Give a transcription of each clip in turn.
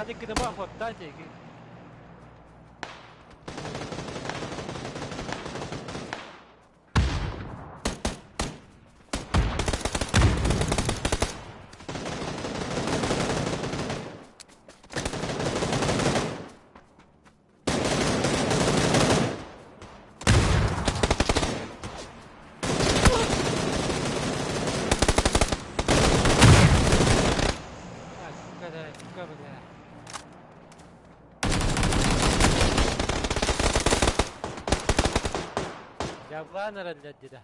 Адыккытыма охоттаа тиги. Дьабылаан эрэллэр дии да.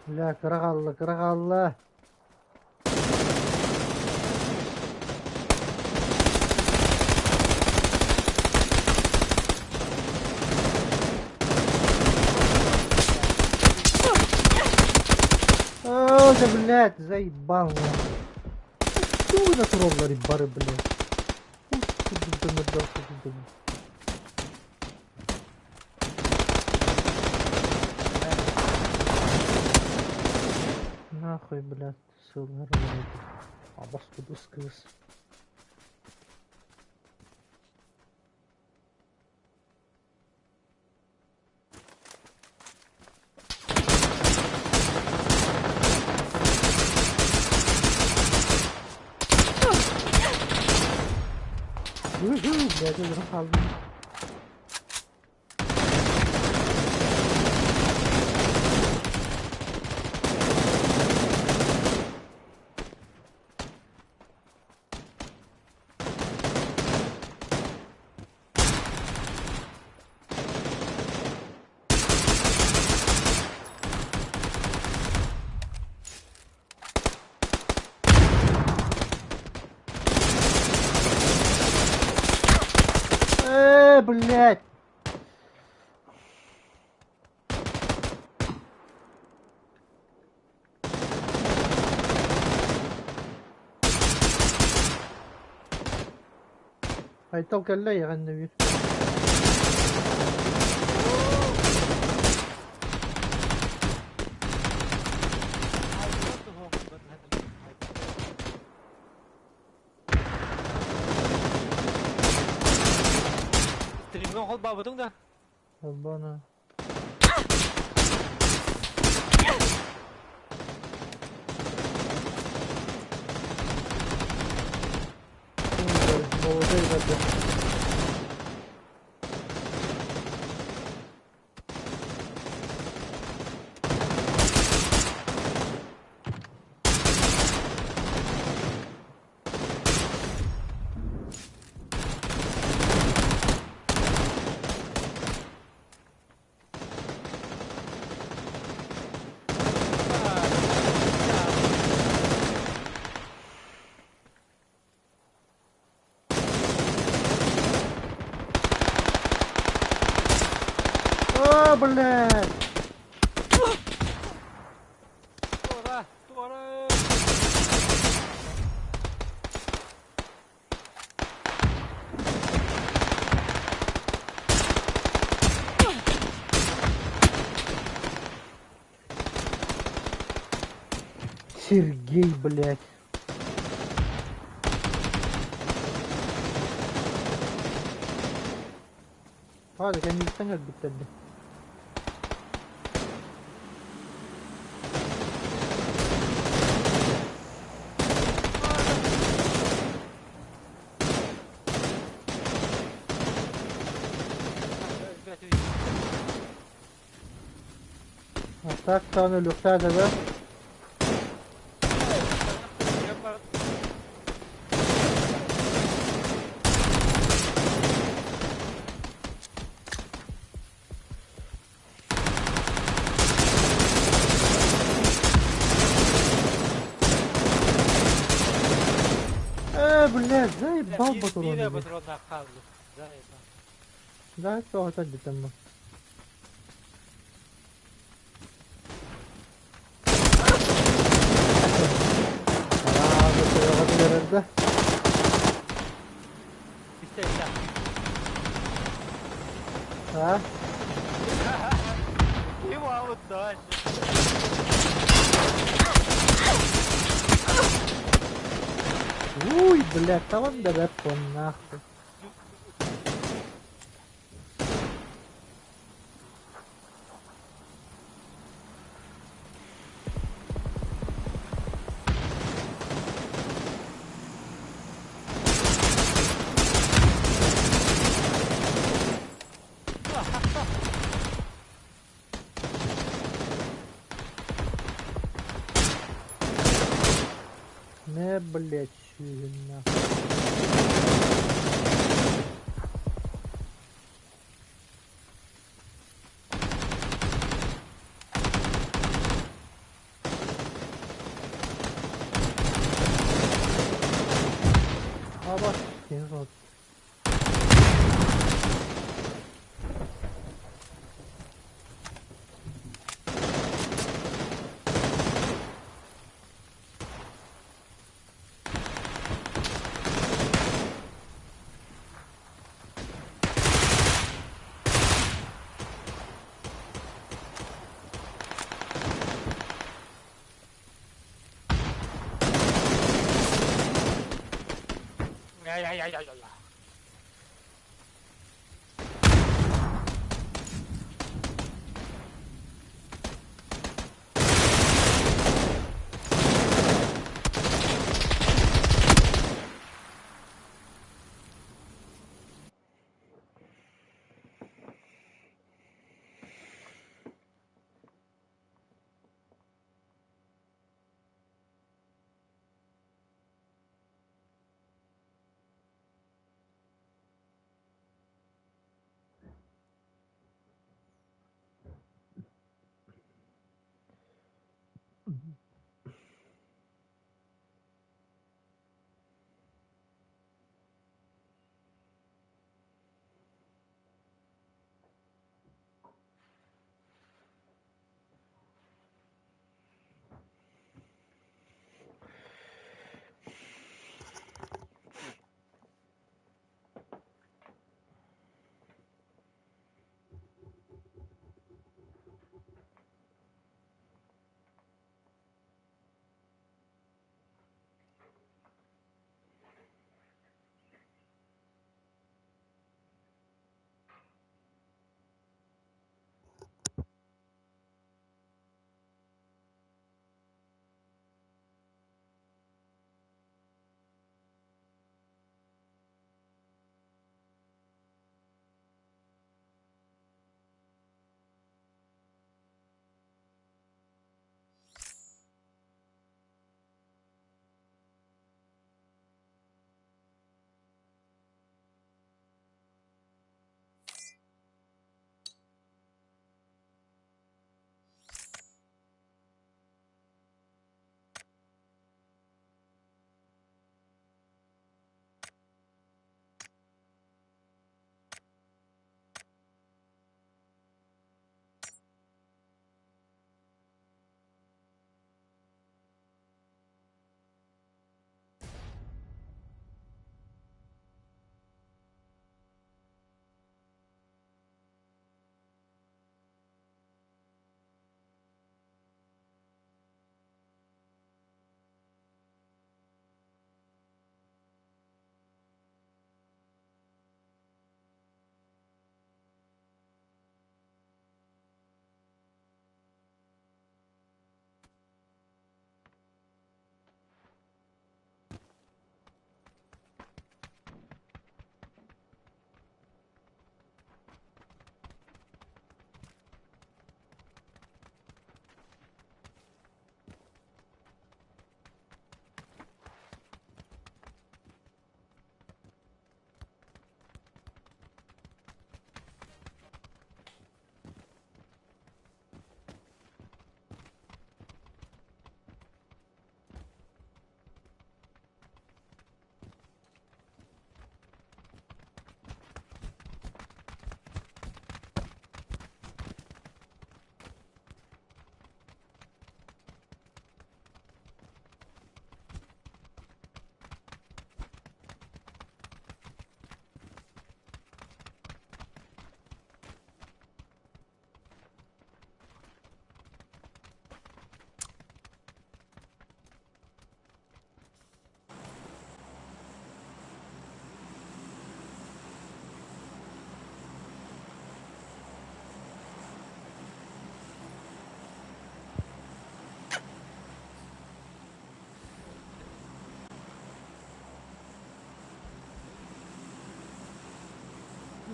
Бля, кыра хаалла, кыра хаалла. О, да, блядь, заебал. Что на тролларе бары, блядь? Нахуй, блядь, сыллар, Абас кудус кыз. Блядь, өлөрөн хааллым. Э, блядь! Айтал кэллэ иэҕэннэбиир Стримҥа холбообутуҥ да? Холбооно. Молодой барда. О, блядь! Туора, туора! Сергей, блядь. Ладно, кэнниттэн өлбүттэр дии. А так даҕаны өлүөхтээх этэ да. Э, блядь, заебал патрон. Биир патроннаах хааллым. Заебал. Да, тоҕо дитэммин. Да. Истэ истэ. А? Ким аут дальше? Уй, блядь, талан да бэт нахуй. Не, блядь, нахуй. А bak, seni Я-я-я-я-я.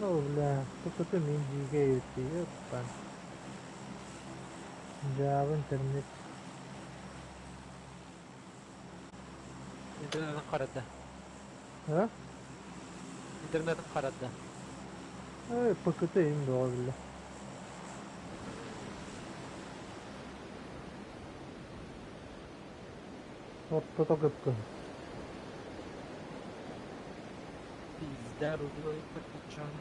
Ну, бля, только ты мин дьиигэ ёпта. Дьаабы интернет. Интернетин харада. А? Интернетин харада. Эй, ПКТ им бөҕө биллэ. Ортото кып-кыһыл. Пизда рулой подключен.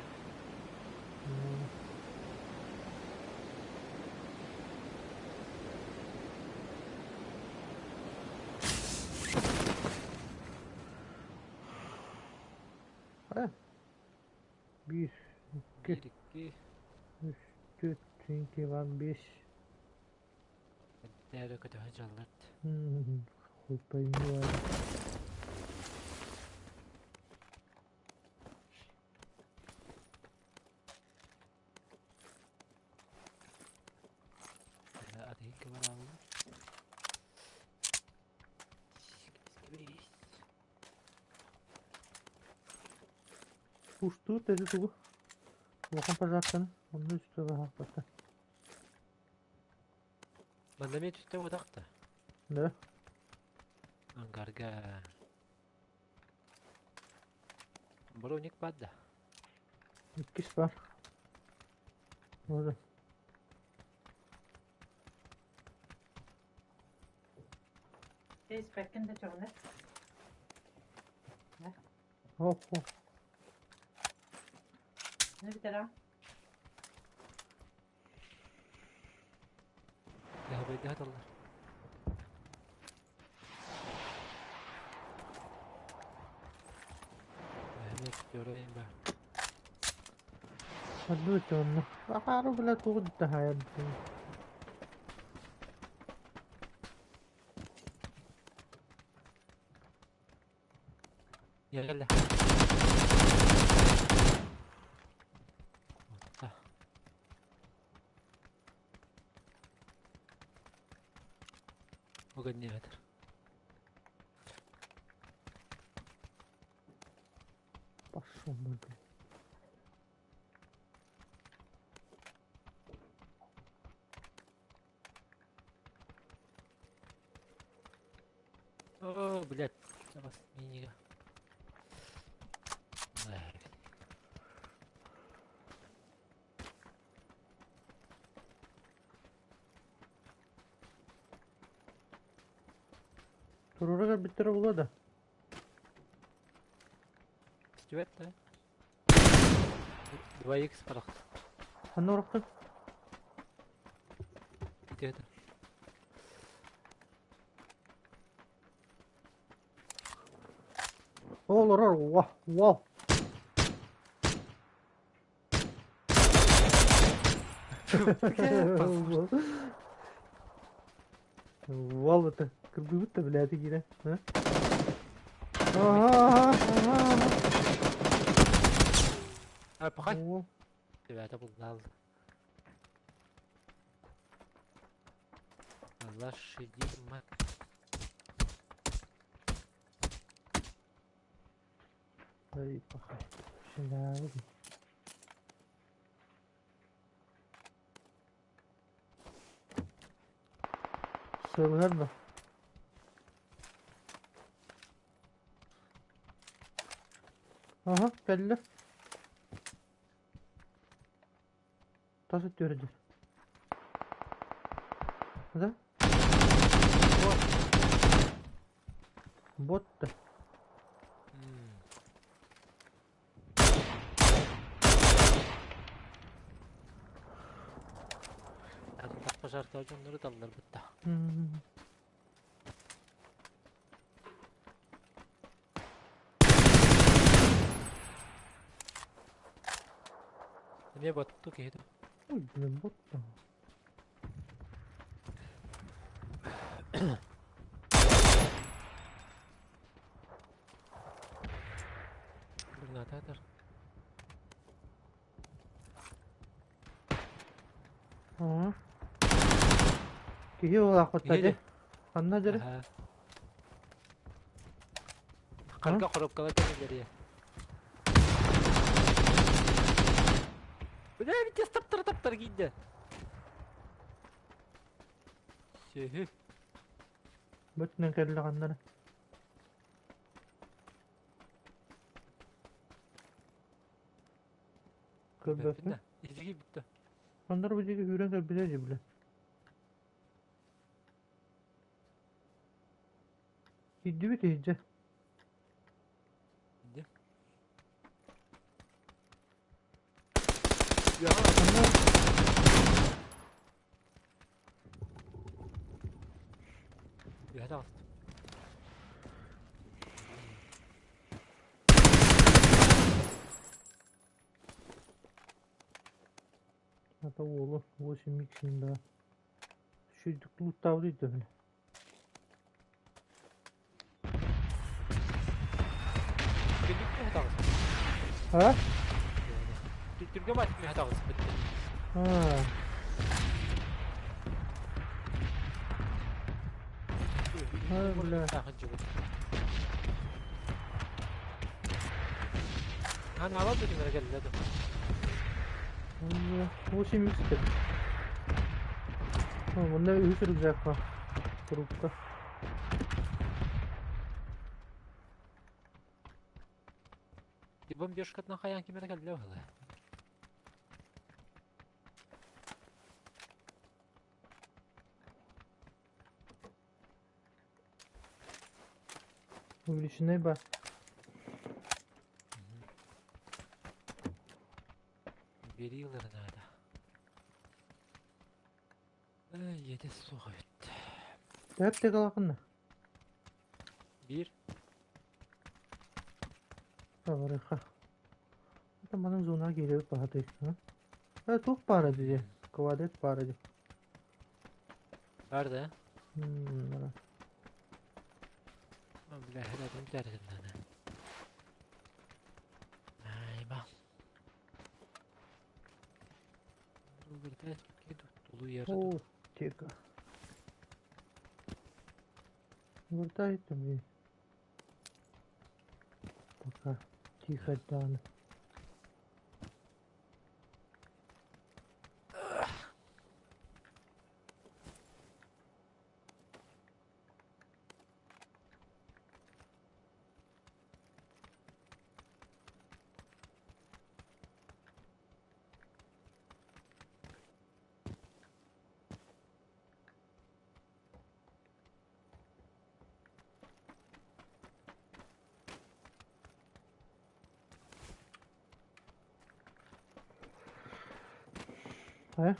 Э, биир, икки, Биир, икки, үс, түөрт, икки, биэс. Эрэ көтөһө дьалларт. Хуй пойми. Атыһын барааллар. Пустуут эти тугу? Улахан пожарканы, онно үстэ баһаахпата. Манна эмиэ түстэ утахта. Да? Ангарга. Броник баар да? Иккис баар. Вот. Испэккин да чоҕуна. Хоп, хоп. Не бүтэрэ? Лаһабайдаһаталлар. Эмиэ баар. Одну онно. Ахары, бля, тугу таһайан. Кэллэ. Отта. Угодневетер. Пошел, блядь. О, блядь, вас минига. Турура биттер була да. Стюарт, да? 2х парах. Ханна ураккын? Где-то. Олорор, ва, вау. Вал это, как будто, блядь, игра. А? Ага, ага, А, пахай. ага. Ребята, был Лошади мать. Ай, пахай. Сюда. Сылган да. Ага, кэллэ. Тас өттүөрдүр. Да? Бот да. Пожарта дьоннору талларбытта. Эмиэ ботту киһи. Ой, блин, бот да. Гранататор. Ага. Киһи олаахпыт Киһи дьэ. Ханна дьэрэ? Харга коробкалар кэлэллэр. Бля, бит таптар таптар киирдэ. Сүһү. Бөтүнэн кэллэ ханнара. Көрбөппүн Көрбөппүн. да. Итиги бүттэ. Ханнара бу диэки сүүрэн кэлбитэ дии бile. Киирдибит иһирдьэ. Иди. Ханна Үөһэ таҕыста. Ата уолу 8 иксин да. Шүйдік луттаабыт өйдөбүл. Түргэнник үөһэ таҕыста. А? Түргэн баатык үөһэ таҕыспыт. А. А, бля. Ханаабат бүтүннэрэ кэллэ да. 8 икс деп. Мында үс рюкзак бар. Трубка. Бомбежкатынан хайаан ким эрэ кэллэ быһыылаах. Увеличенный ба. Бери ылар наада. Ийэтэ суох эбит. Төп тыгалакынна. Биир. Барыха. Это манын зона киирэ баһатай. Э, туох баара дии? Квадрат баара дии. Бар да? М, Бля, хәрәтин тәртиннәне. Айба. О, тихо. Вертает там Пока тихо дан. Хайа?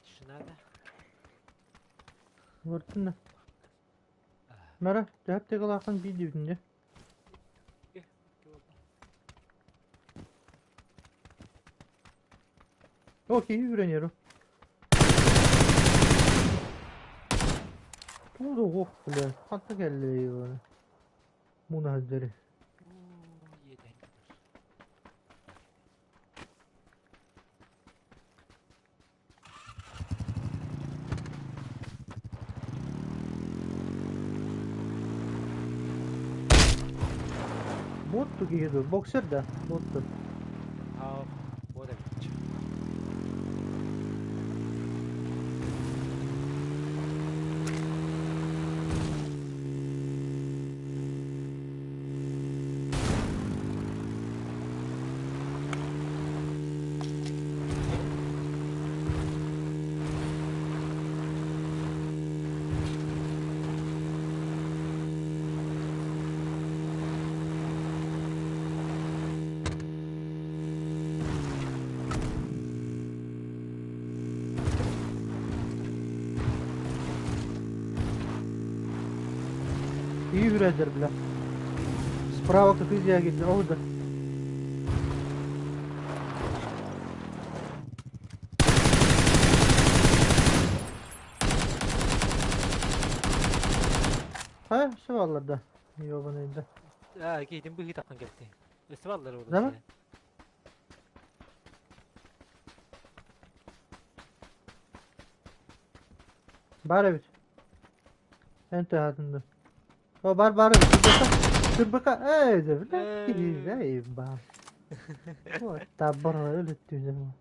Тишина да. Вертин Мара, төһөп тыгалаахын биир диэбитин дии. О, киһи үүрэн Тугу да уох, бля, ханна кэллэ муна сылдьары. Ботту киһи дуо? Боксер да? Ботту. Аа, бот эбит. Киһи үүрэллэр бля. Справа как из келді. О, да. Хайа, все баллар да. Ёбаный да. Аа, киһитин быһыы таххан кэлти. Өссө баллар Да ма? Бар эбит. Эн тыһаатында. О, бар бар эбит. Түрбэка. Түрбэка. Эй, да, бля, киһи, эй, ба. Вот, табар өлөттүүнэ.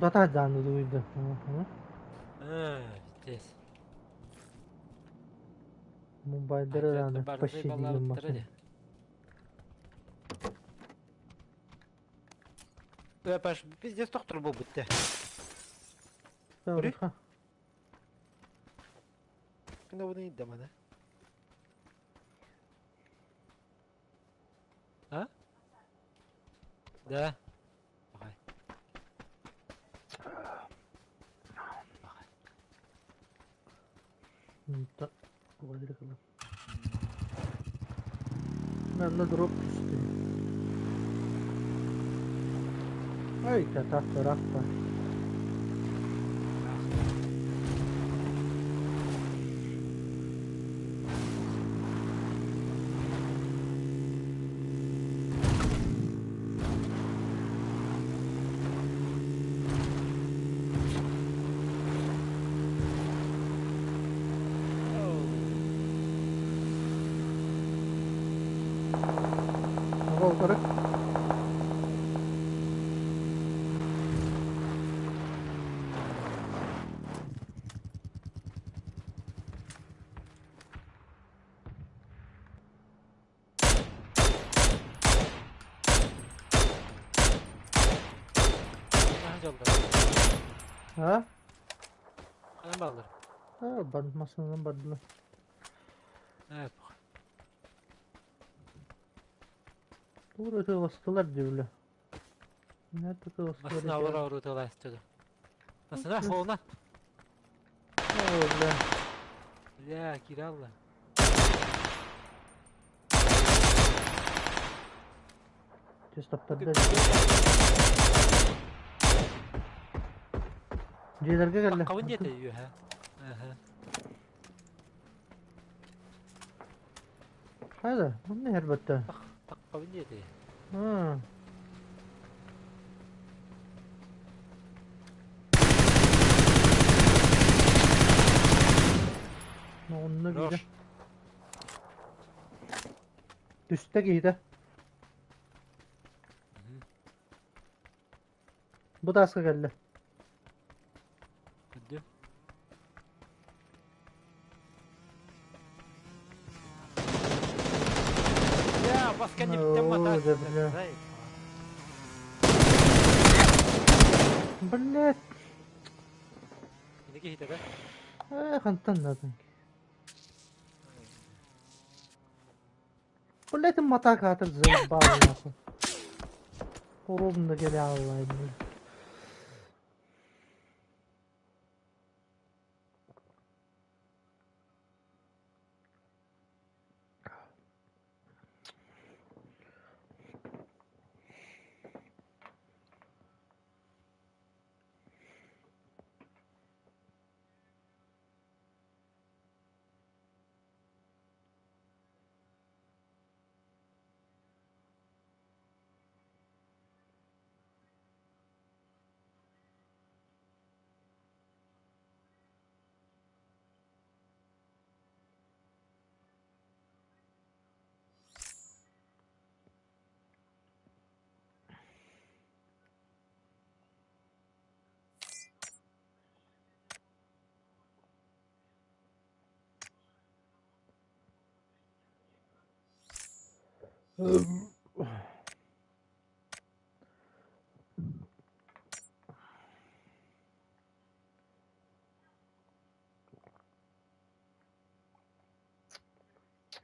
Утата дааны дуйда. Здесь. Мумбайдары дааны пощадили машин. Паш, пиздец тохтор буолбут. Савриха. Күнэ А? Да. Давай. Манна дроп түстэ. Ай, татах ыраах Аҕа утары. А? Ханан бааллар? А, бар массыынанан бардылар. Тугу ытыаластылар дии Массыына олор ытыалаастыга. Массыына холуна. О, бля. Бля, киирэ Түс таптарда. Дьиэлэргэ кэллэ. Хабын диэтэ үөһэ. Хайда, онно иһэр батта. Хабын диэтэ. Онно биирэ. Түстэ киһитэ. Бу тааска кэллэ. Көрдүм. Бля, бас кэннибиттэн О, да бля. Блядь. Ини киһитэ да? Э, хантан надан. Блядь, матак атыр заебал нахуй. Ровно келе аллай, блядь.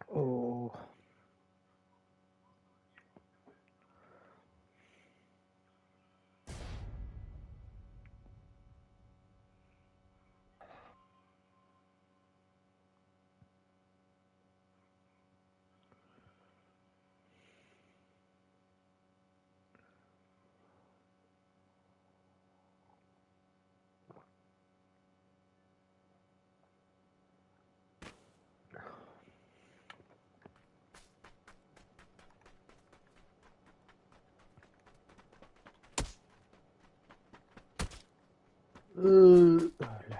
О. Бля.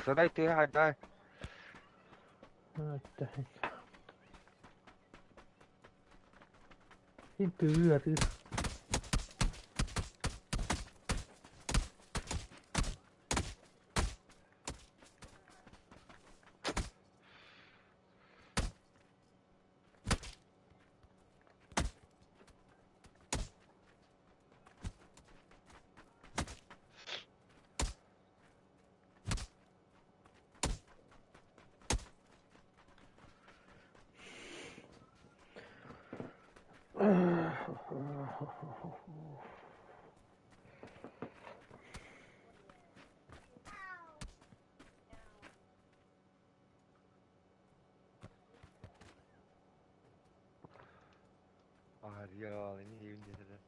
Чассанай тыаһа хайдаҕый? Син тыы атыы. Арыйаал, ини диэбин диэтилэр.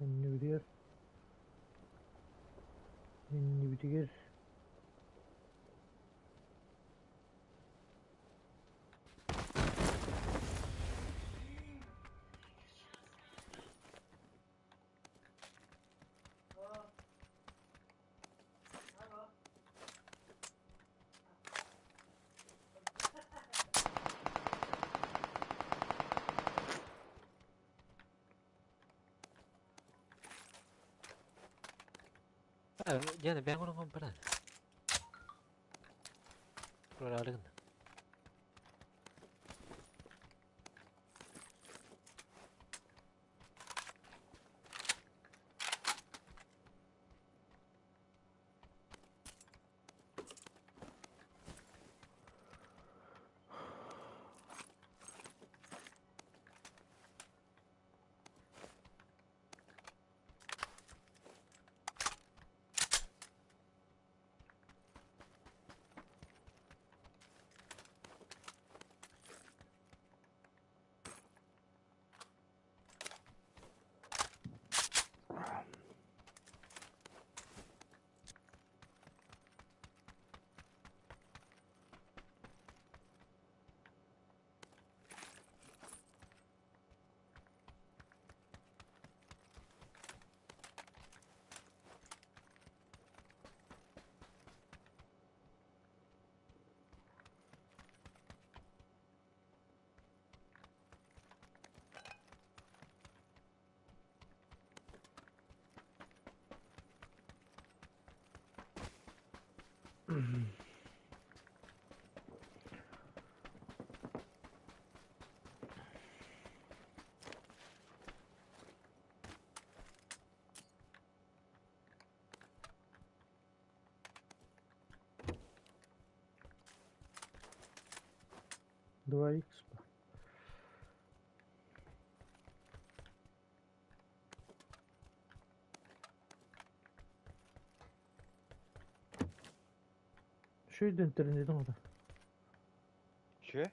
Иннибитигэр иннибитигэр Диана, бэйэҥ оҥорон баран. Тураары гынна. 2 х. Шүйден интернетің ода. Че?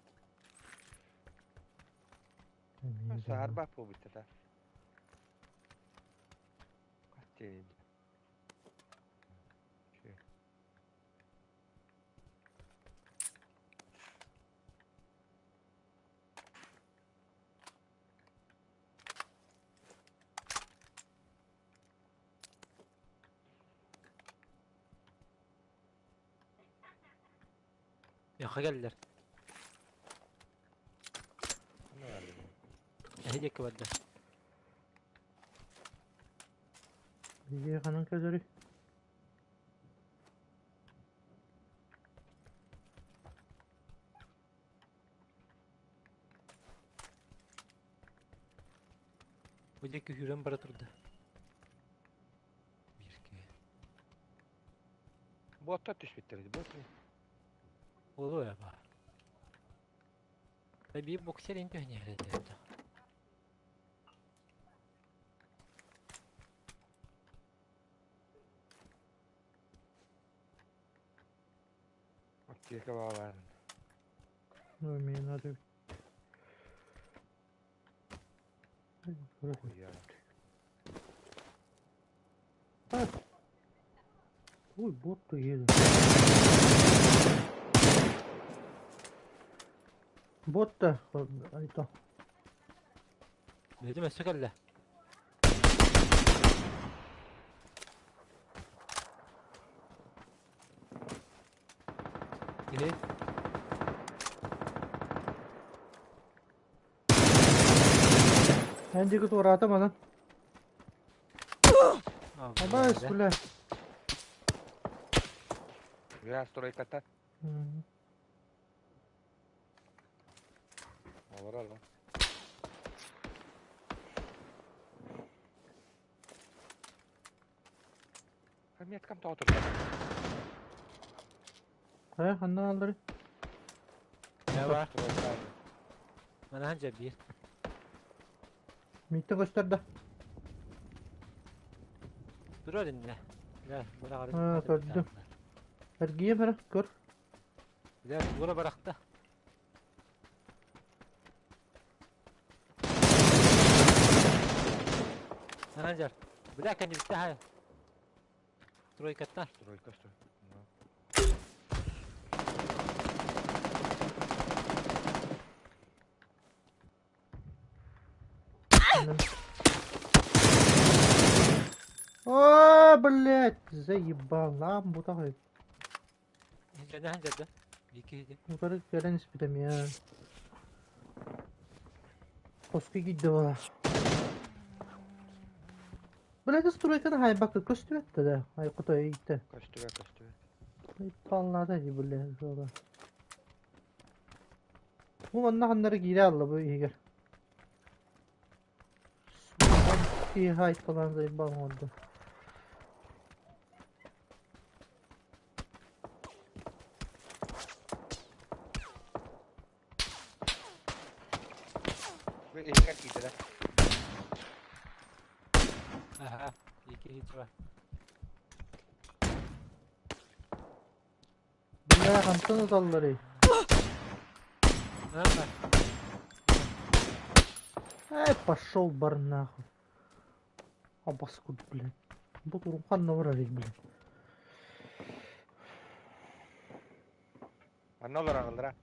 Саарбах буолбуттара. Миэхэ кэллэр. Эһи диэки барда. Биһиги ханан кэлэрий? Бу диэки сүүрэн бара турда. Биир киһи. Буоттар түспүттэр бу. Буолуо ээ баар. Биир боксер иһин түһэн иһэр этэ. Аптека баалаан. Ну, мне надо. Ой, бот едет. Бот-то, это. Бэйэтим өссө кэллэ. Киһи. Эн диэки туораата манан. Абаас, бля. Biraz стройката. Олорор lan. Меткам тоҕо турда? Хайа, ханна хаалларый? Не бар? Манахан дьэ биир. Миттэ көстөр да. Турар иннэ. Бля, быраҕарын. Аа, көрдүм. Эргийэ бара, көр. Бля, бура барахта. Манахан дьэр. Бля, кэннибиттэ хай. Тройкаттан. Тройка, стройка. О, блядь, заебал, нам бутаҕай. Дьэ, дьэ, Икки Утары кэлэн испитим я. Хоско киирдэ буолар. Блядь, стройканы хайбакка көстүбэт да, ай кутай ииттэ. Көстүбэт, көстүбэт. Паллаата дии, блядь, суола. Бу манна ханнары киирэ алла бу иһигэр. Киһи айталаан заебал оҥордо. Бу иһигэр киирдэ. Аха, икки хит бар. Бля, хантан ыталларый? Нама. Эй, пошел бар нахуй. Абаскут, блядь. Бу турум ханна барар блядь. Манна олорон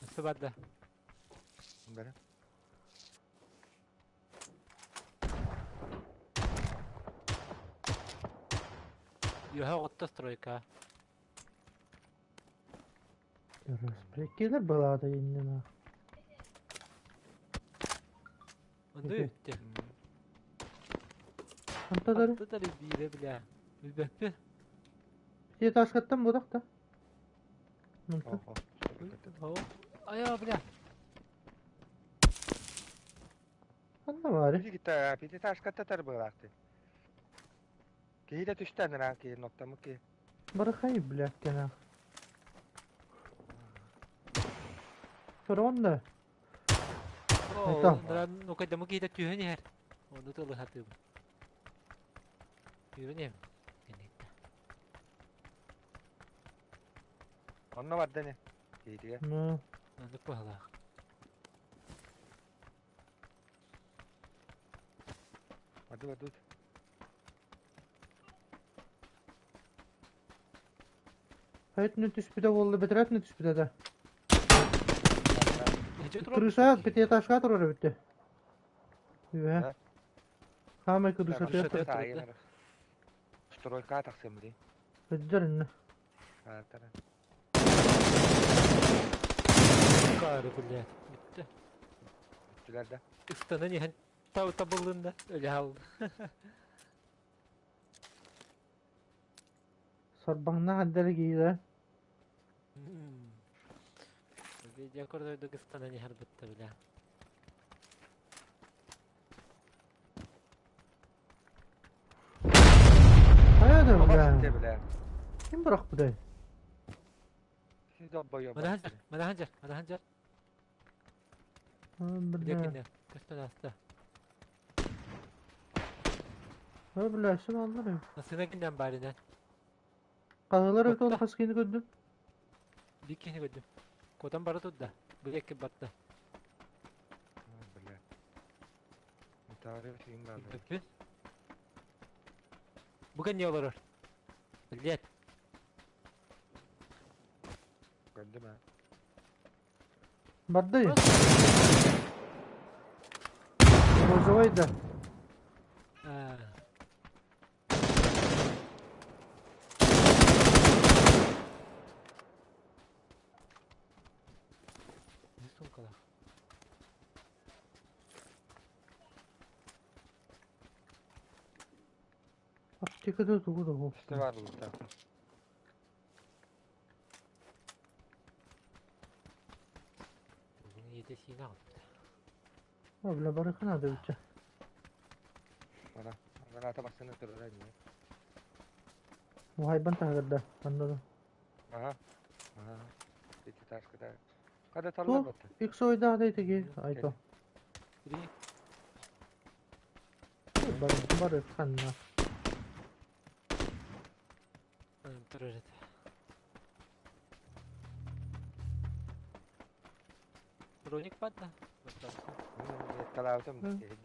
Өссө барда. Бары. Үөһэ оҕотто стройка. Прикинь, была иннина. Онду үттэ. Антадары. Антадары биирэ бля. Билбэппин. Этажкаттан будах да. Онтон. Айа, бля. Ханна баарый? Пятиэтажкатта тарбыылаахтый. Киһи да түстэн ыраах киһи ноктамы ки. Барахай, блядь, кэнэх. Көрөҕүн да? Оо, ну кайдамы киһи да түһэн иһэр. Ону тылы хатыыбын. Түүрэн иһэм. Кэнниттэ. Онно барда ини. Киһитигэр. Ну, Маннык быһалаах. Барды бардыбыт. Хайытын түспүтэ буолла, бэтэрэтин түспүтэ да. Нече турар? Крыша пятиэтажка турар эбитте. Үһэ. Да. Хаамай кыдышатыгар Крышата. Таайын. Стройка тахсым дии. Өддөр инне. Аатара. Кары блядь. Бүттэ. Бүттүлэр да. Ыстанан иһэн табыллында. Өлө хаалды. Сорбаҥнаах эрдэрэ киирэ. Видео көрдөрдүк ыстанан иһэр бытта бля. Хайа да Оҕо бля. ситэ бля. Ким бырахпытай? Сиз обойо Манахан жар, манахан жар, манахан жар. Бля. Бля көстөн аста. Ө бля, син аллар. Насына кинден барина. Хаһылар өтө Отта. хас кини көрдүм. Bir kini gördüm. Kodan bara tuttu. Bir ekki battı. Бля. Тариф син барды. Бүппүн. Бүгін не олорор? Блядь. Көрдүм а. Барды. Розовай да. А, Не сумкалах. Аптекада тугу да Үстэ бар булта. Бүгін ете сине алыпты. О, бля, барыхана да бүтче. Ана. Граната басына турар ини. Ухайбан тагырда. Анда да. Ага. Ага. Пятиэтажка да. Када таллар Тух, батты. икс ойда да итеги. Айто. Три. Бар барыхана. Турар ете. Броник батта. Талаабытым Hı. киһи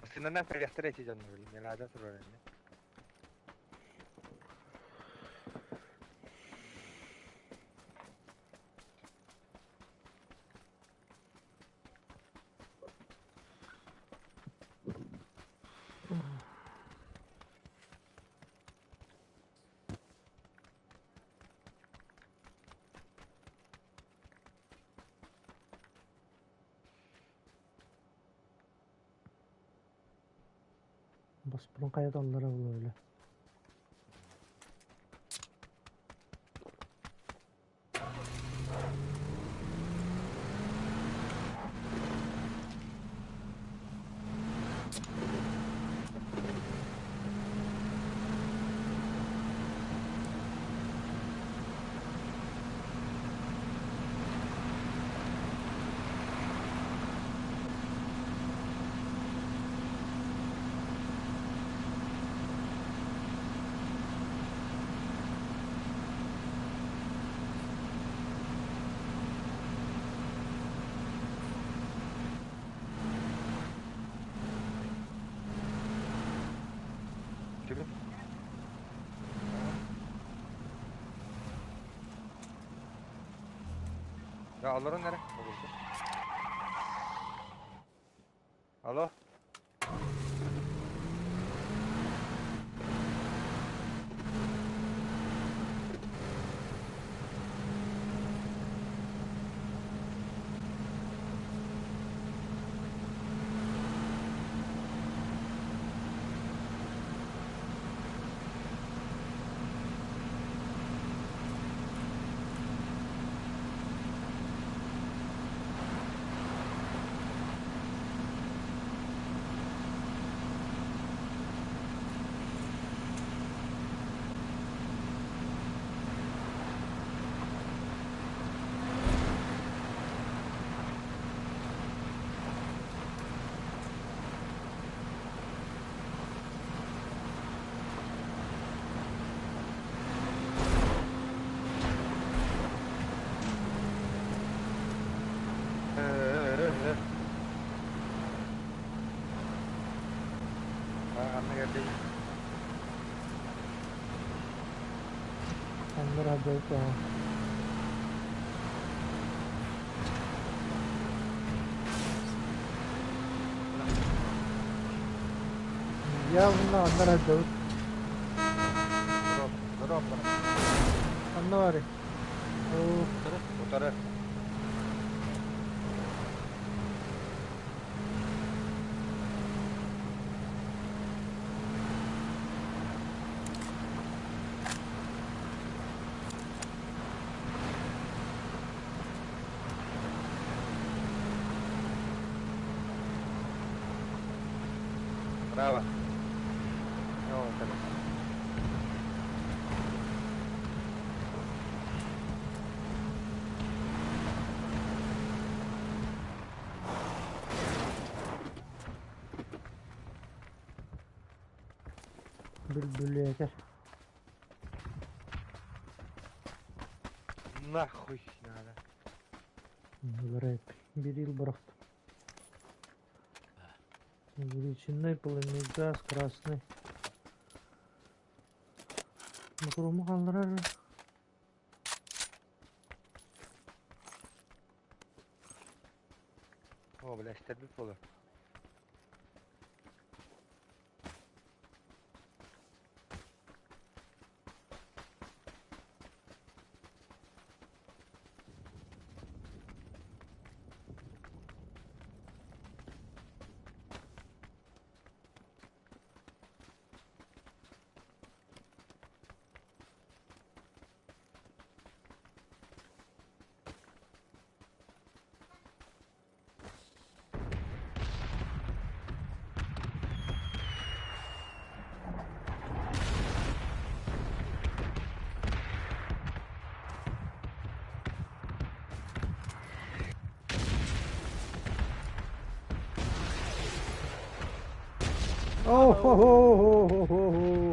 Басынынан кэлиэхтэрэ ити дьоннор мелада турар ини. Бас бурун кая даллара була öyle. Түбү. Ya alırın nere? Olurdu. Alo. Аннара дьолтоҕо. Явно аннара дьолт. Дроп, дроп. Анна бары. Оо, Утары. Браво. Ну, вот это. Бүлбүлээтэр. Нахуй надо. Рэп. Берил барахт. Увеличенный полымный газ красный. Мокрому халларар. О, бля, стербит полы. О, хо хо хо хо хо хо.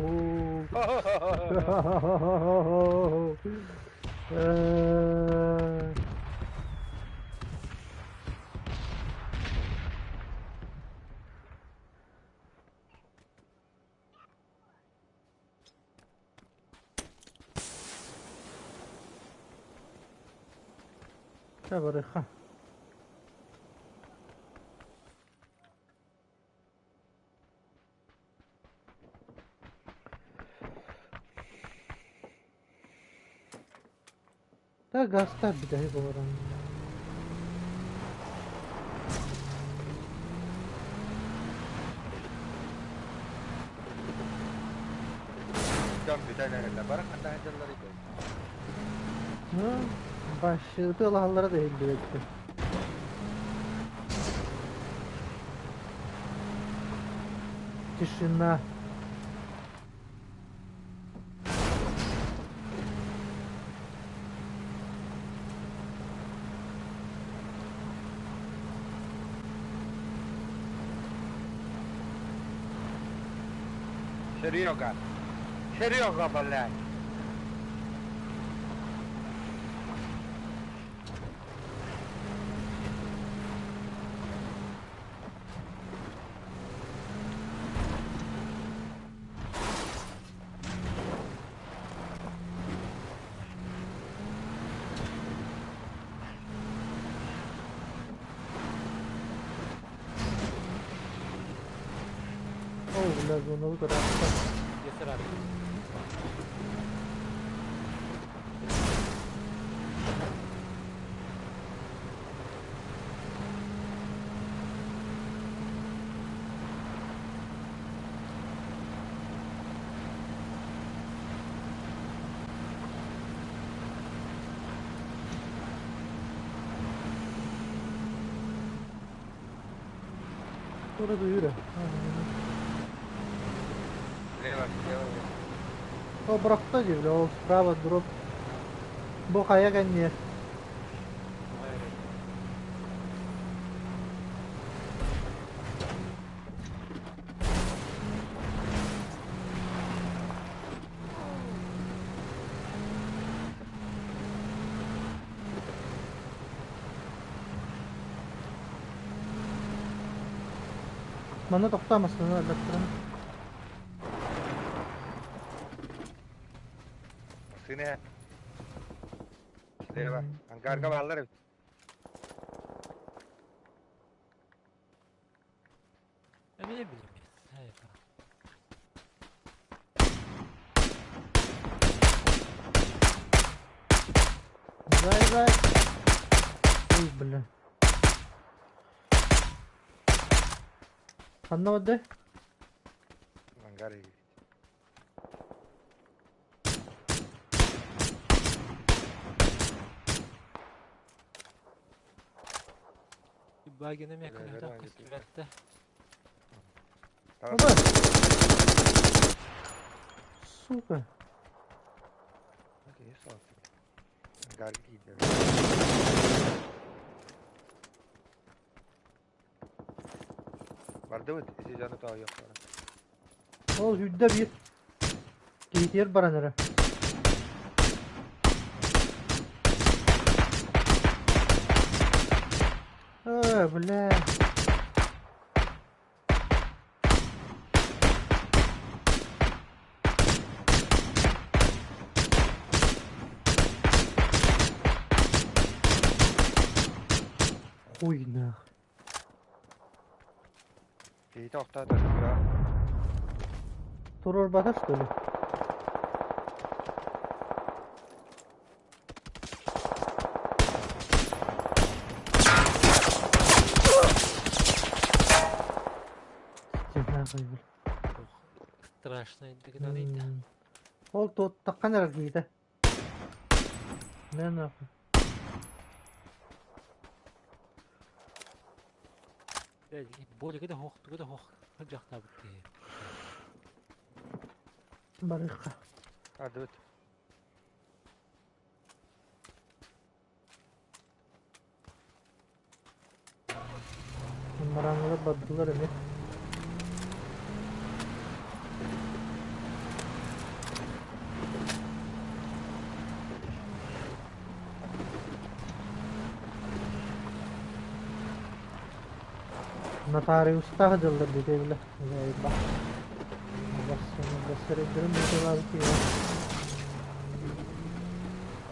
Барыха. Да газта бидаһи болорон. Дьон бүтэн эрэллэр. Бары ханна сылдьаллар ити? Ну, башыты алаллара да иһиллибэттэ. Тишина. Серега! Серега, блядь! О, бля, зона ыраатта. Ясыр abi. Orada yürü. Слева, слева. О, бырахта дии, бля, ол справа дроп. Бу хайа кэнниэ. Манна тохтоомасына өллөттөрүн. Массыына слева. Ангарга бааллар эбит. Эмиэ билим. Зай, зай. Ой, бля. Ханна барда? Ангар иһигэр. Багина эмиэ кыһыта көстүбэттэ. Оба! Сука. Ангар киирдэ. Бардыбыт, ити дьону тоойуохтара. Ол сүүрдэ биир. Киһитигэр баран эрэ. Э, бля. Хуй нах. Киһитэ охтоото тура. Туруорбата что ли? Нахуй, бля. Страшно гынан Ол туоттаххан эрэр киһитэ. Не нахуй. Болига да хоох, туга да хоох сылдьахтаабыт киһи. Барыхха. Ардыбыт. Мараҥылар бардылар эмиэ. Нотариустаах дьыллар диэтэ бile.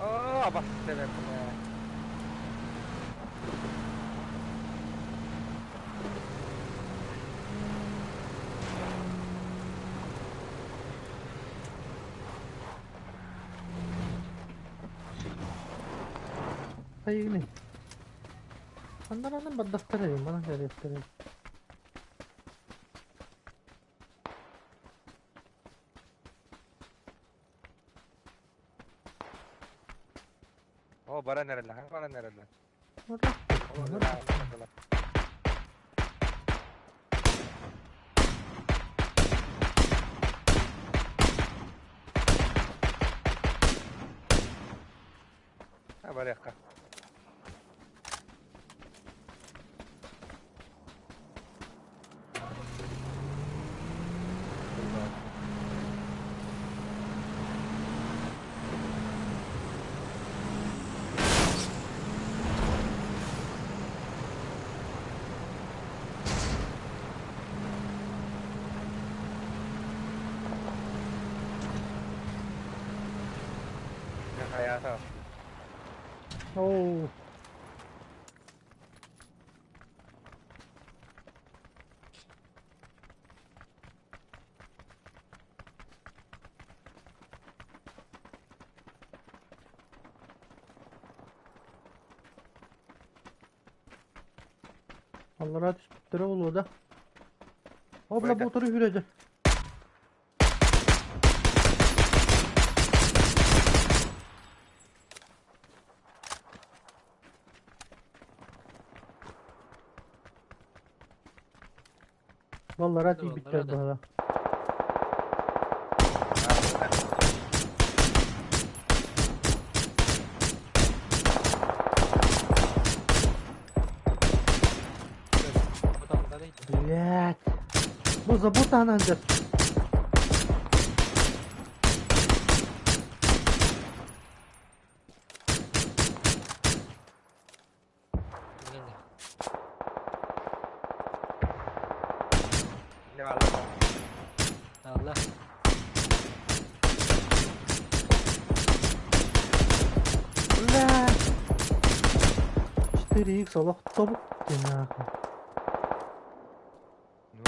Оо, баста бэртэ. Хайыгыный? Андаранан бардахтар эбит, манан кэлиэхтэр эбит. Оо, баран эрэллэр, баран эрэллэр. Барыахха. Хайаата. Оо. Аллараа түспүттэрэ буолуо да. О, бля, бу утары үүрэдэ. Баллара тиийбиттэр быһала. Блять. Бу забота анандыр. Allah. 4х олох тобук диэн нахуй. Ну.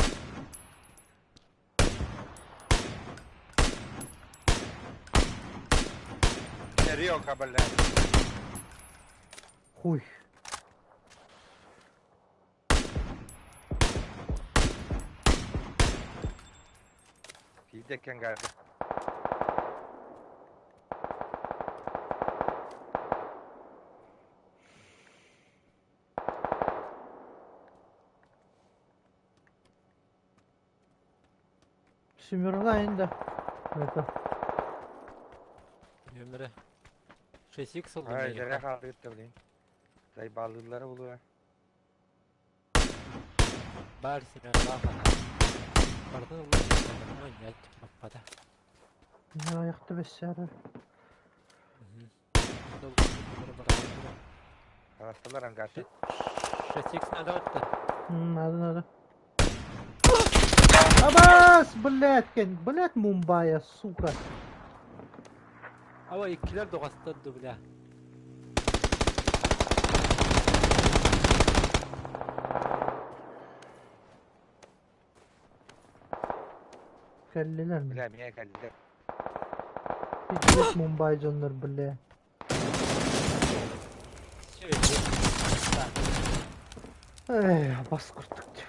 Серега, блядь. Хуй. Тиийдэ geldi. Семерна инде. Это. Өмірі. 6х oldu. Ай, жере қалды блин. Зайбалылары булуа. Бар сине баха. Бардын улуу. Нет, папада. Аяқты бәссәрі. Арастылар ангаты. 6х надо отты. Надо, надо. Абас, блядь, кен, блядь, Мумбая, сука. Ава иккилер доғастырды бля. Кэллилэр ми? Бля, меня кэллилэр. Пиздец Мумбай дьоннор, бля. Эй, бас курдук дии.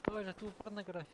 Тоже тут порнография.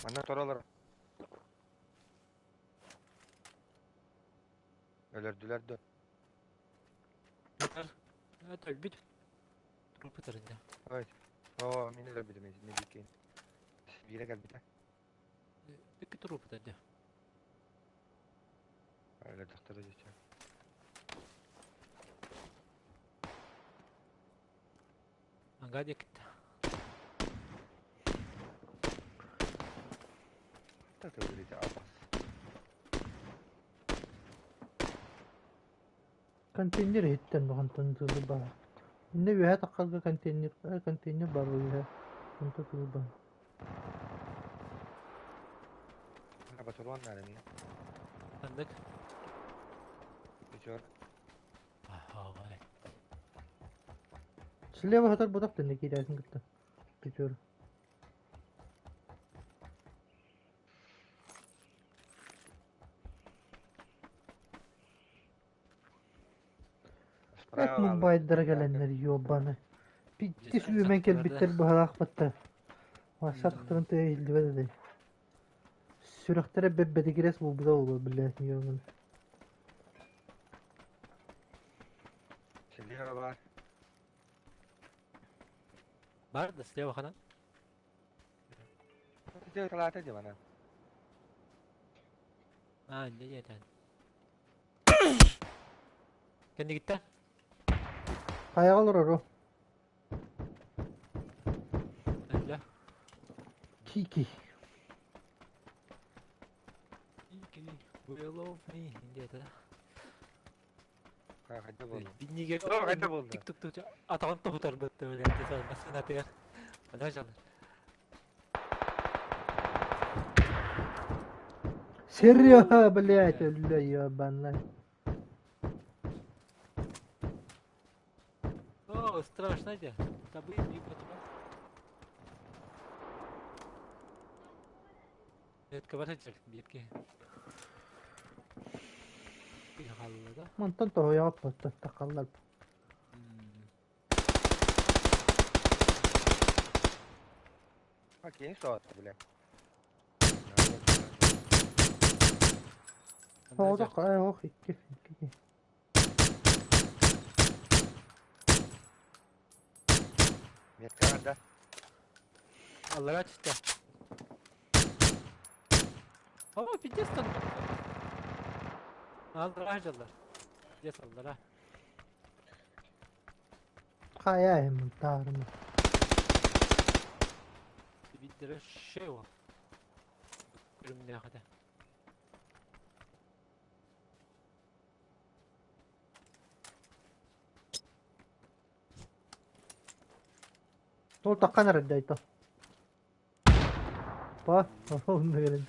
Манна торалар. Өлөрдүлэр да. Это өлбүт. Трупы тарында. Ой. О, мин өлөрбүтүм, не дикейин. Бире кэлбитэ. Икки трупы тарында. Өлөрдөхтөрө дичэ. Anga декит. Та абас. Контейнер иһиттэн баҕантан тылы баар. Иннэ үөһэ таххарга контейнер, контейнер бар үөһэ. Онто тылы бар. Батурон наада мин. Андык. Үчөр. Ага. Слева хатар будак тэнне киирээсин кытта. Пятер. Эт Мумбайдара кэлэннэр ёбаны. Питтис үүмэн кэлбиттэр быһалаахпаттар. Масатхтарын тыа иһиллибэт этэ. Сүрэхтэрэ бэббэтигирэс буолбута буолуо блядь ёбаны. Слева бар. Бар да слева хана. Ты талата дивана. А, не не тан. Кэнни гитта. Хайаҕа олорору. Әллә. Кики. Ики. Will of me. Где-то. Хайда болду. Бинниге. Хайда болду. Тик тук тук. Атаҕын тоһутар бытты блядь. Машина тыгар. Ана жан. Серега, блядь, өллө ёбаны. О, страшно де. Табы и потом. Это кабарчик битки. Галла да. Мантан тоһуйаҕа тахаллар. Окей, соҕотто бile. Оҕото ох икки икки. Метка да. Аллара түстэ. О, пиздец там. Аллара дьаллар. Пиздец аллара. Хайа таарыма. Биддere şey o. Көрүмнээх этэ. Ол таххан эрэрдэ айта. Па, онно кэлэн.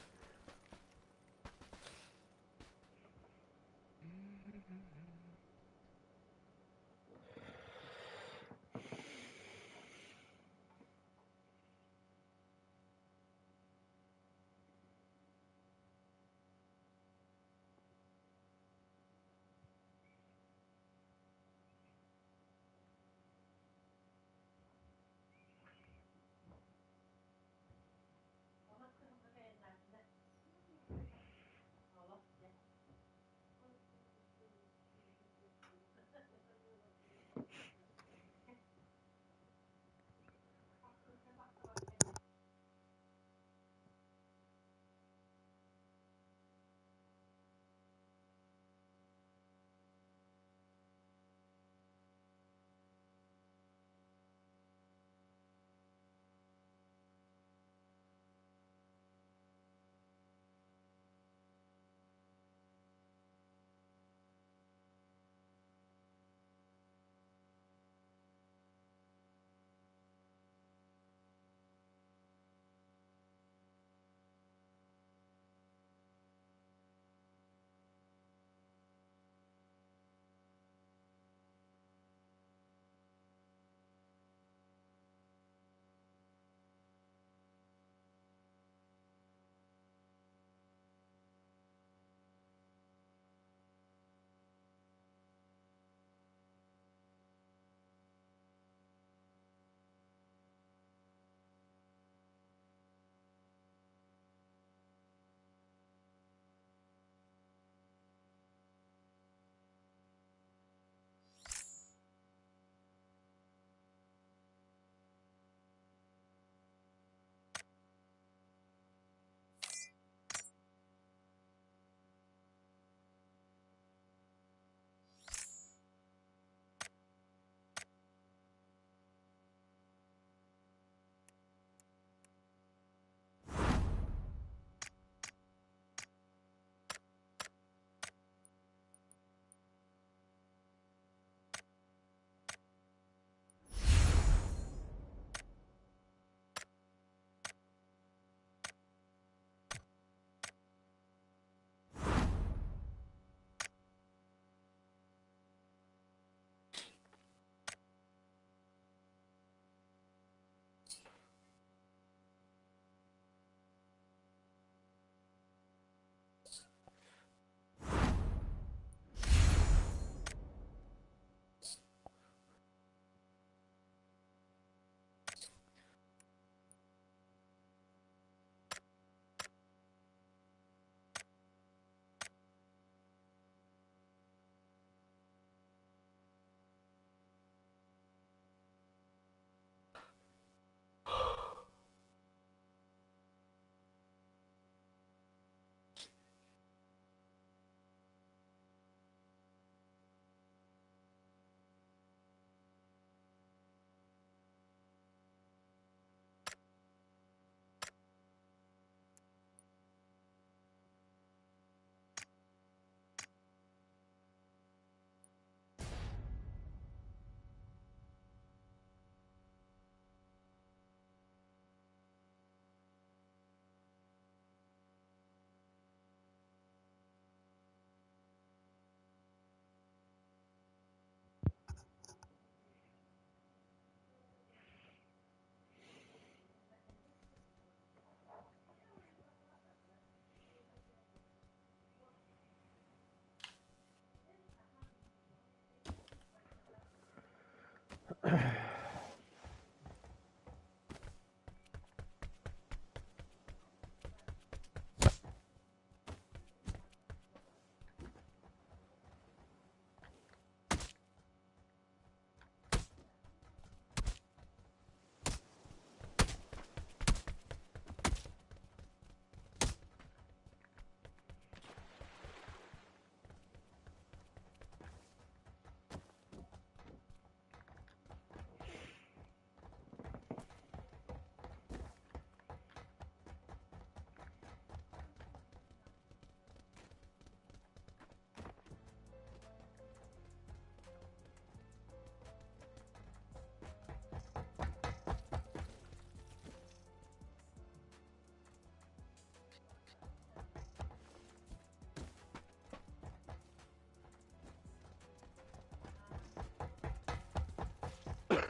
Ох,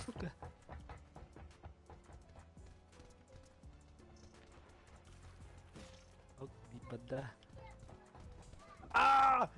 сука. Ок, вода. Аа!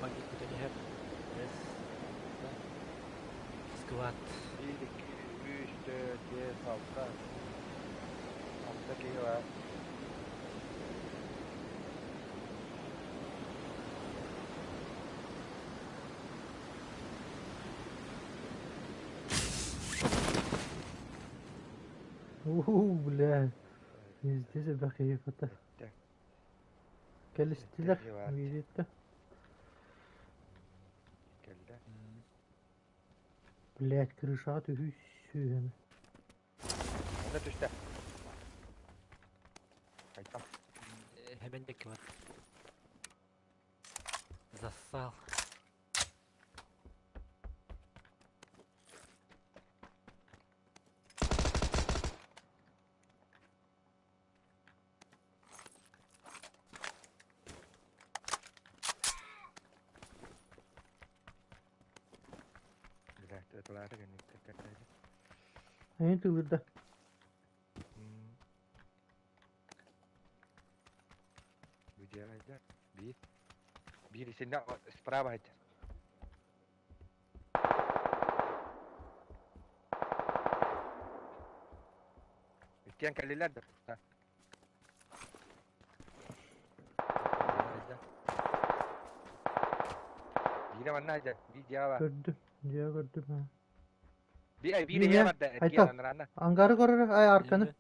Баги күтэн Yes. Сквад. 1, 2, 3, 4, 5, 6. 6 киһи бар. Уу, бля. Везде забахи фото. Кэлистилэр. Видите? Кэллэ. Блять, крышаҕа түһүү сүүһүн. Онно түстэ. Айтал. Hemen de var. Зассал. Блядь, этулаары гэнник Эйин тылырда. Бүдиэҕэйдэр. Биир. Биир исиннэ справа айтар. Иккиэн кэллилэр да. Биирэ манна айдар. Биир дьиэҕэ бар. Көрдүм. Дьиэ көрдүм. Ha. Биир биир Биир иһэ барда. Айтал. Эргиэн анарана. Ангары көрөр, ай арканы.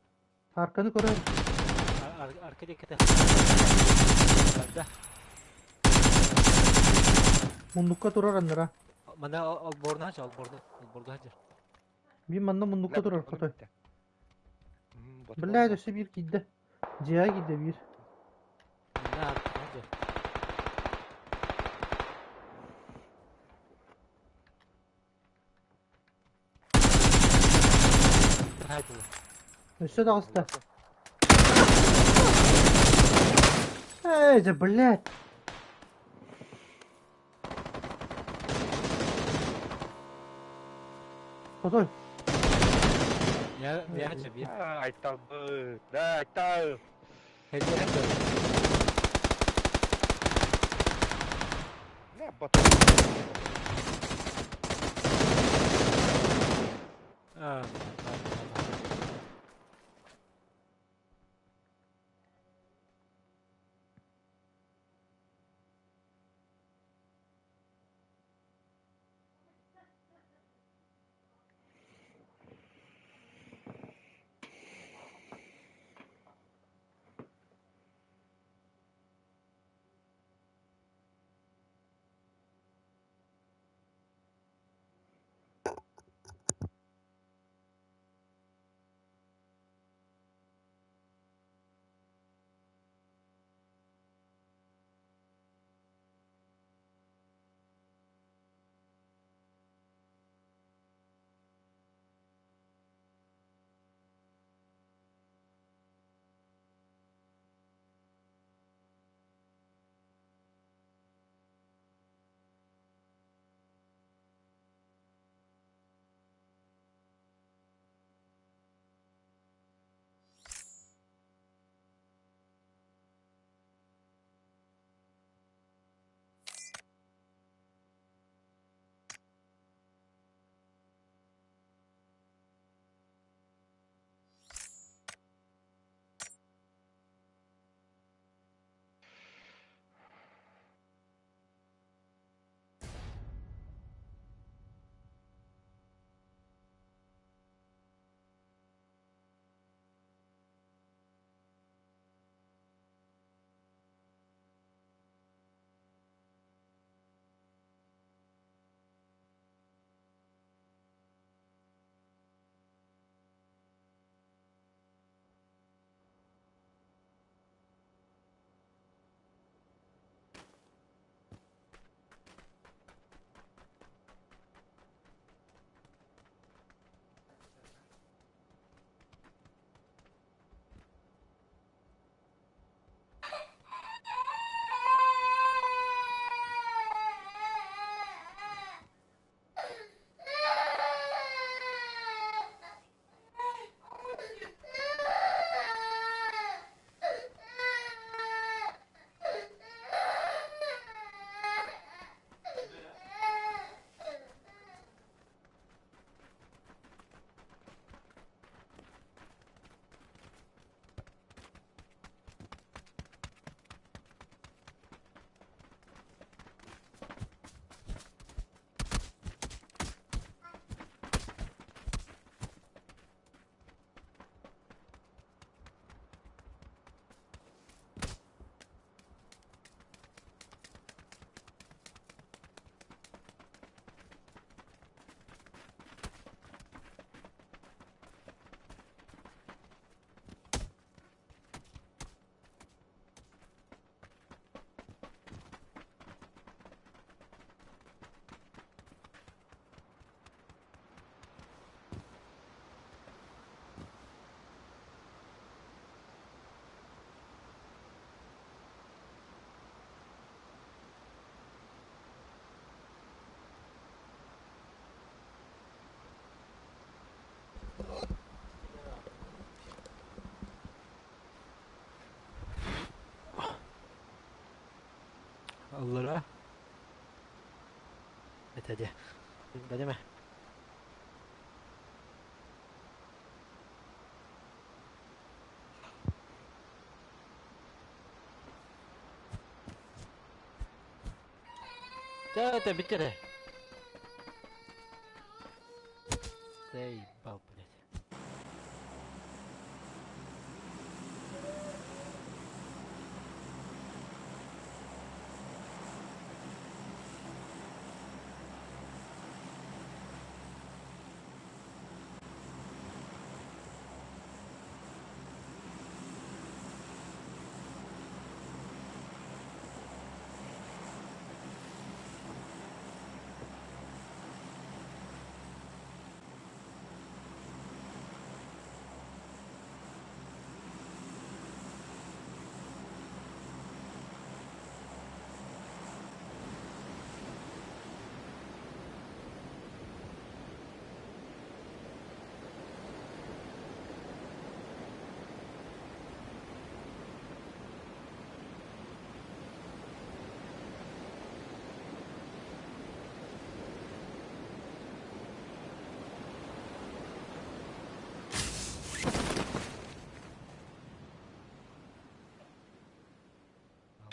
Арканы көрөр. Арка диэки Да. Муннукка турар аннара. Мана олборну хача, олборну, олборду хача. Биир манна муннукка турар хотой. Блядь, өссө биир киирдэ. Дьиэҕэ киирдэ биир. Мана арка хача. Өссө таҕыста. Эй, да блядь. Хотой. Я я хача биир. Айтал Да, айтал. Не, бот. А, Аллара. Это де. Бәдеме. Да, это биттере. Заебал, блядь.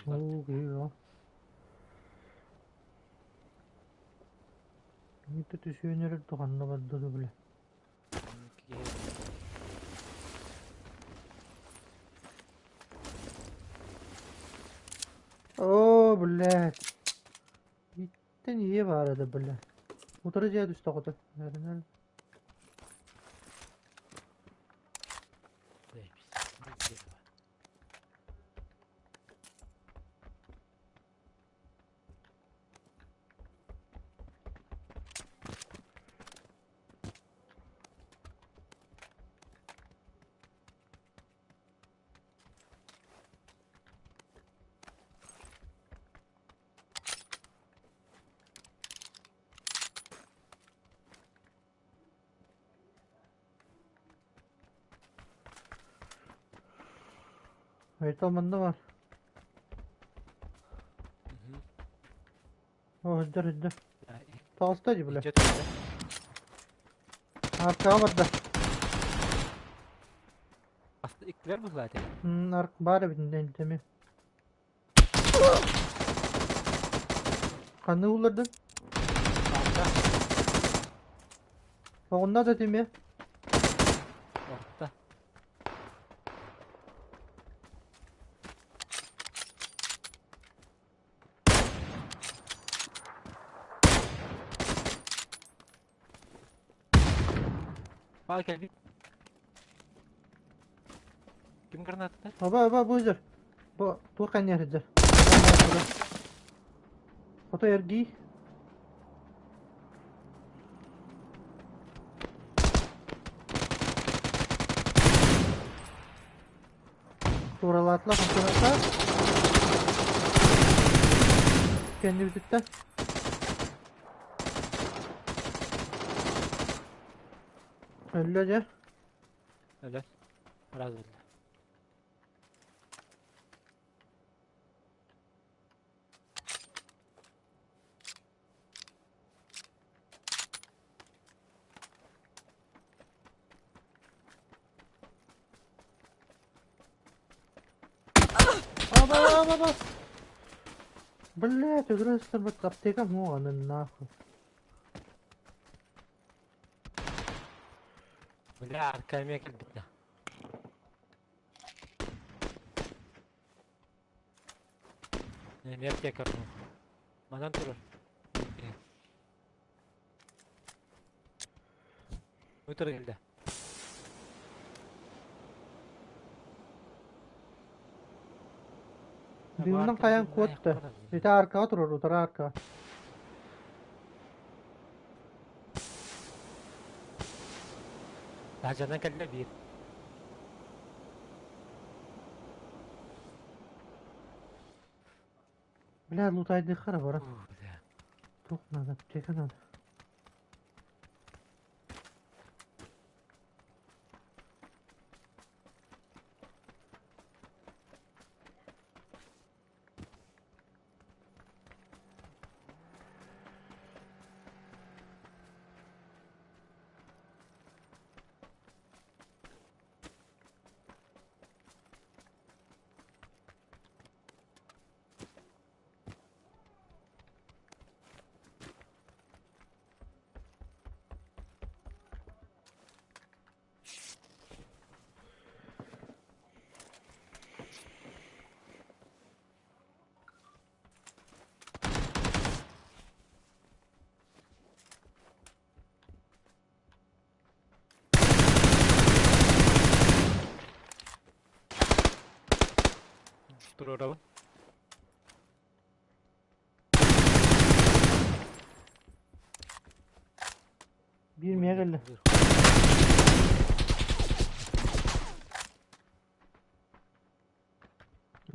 Оо, киһи Ити түсүөнөрөр туханна барда да бile. Оо, блядь. Иттен ийэ баара да, бля. Утары дьиэ түстэ оҕото. Айтал манна бар. О, өддөр өддөр. Таҕыста дии, бля. Аркаҕа барда. Иккилэр быһылааты. Арк баар эбит теми. Ханны уллардын? Оҕунна да тими. Орта. Баа кэлбит. Ким гранатата? Оба, оба, бу сылдьар. Бу туох кэнниэр сылдьар. Ото эргий. Тууралаатылар хантан Кэннибититтэн. Өллө дьэ. Өлө. Раз өллө. Аба, аба, аба. Блядь, игры с аптека муана нахуй. Бля, арка эмиэ кэлбит. Эмиэ аптека. Манан турар. Утары кэллэ. Дыымынан хайан куотта. Ити аркаҕа турар, утары аркаҕа. Таһдьанан кэллэ биир. Бля, лутайдыххара бара. Бля. Туох надо, аптека надо. Туруорабын. Биир миэ кэллэ.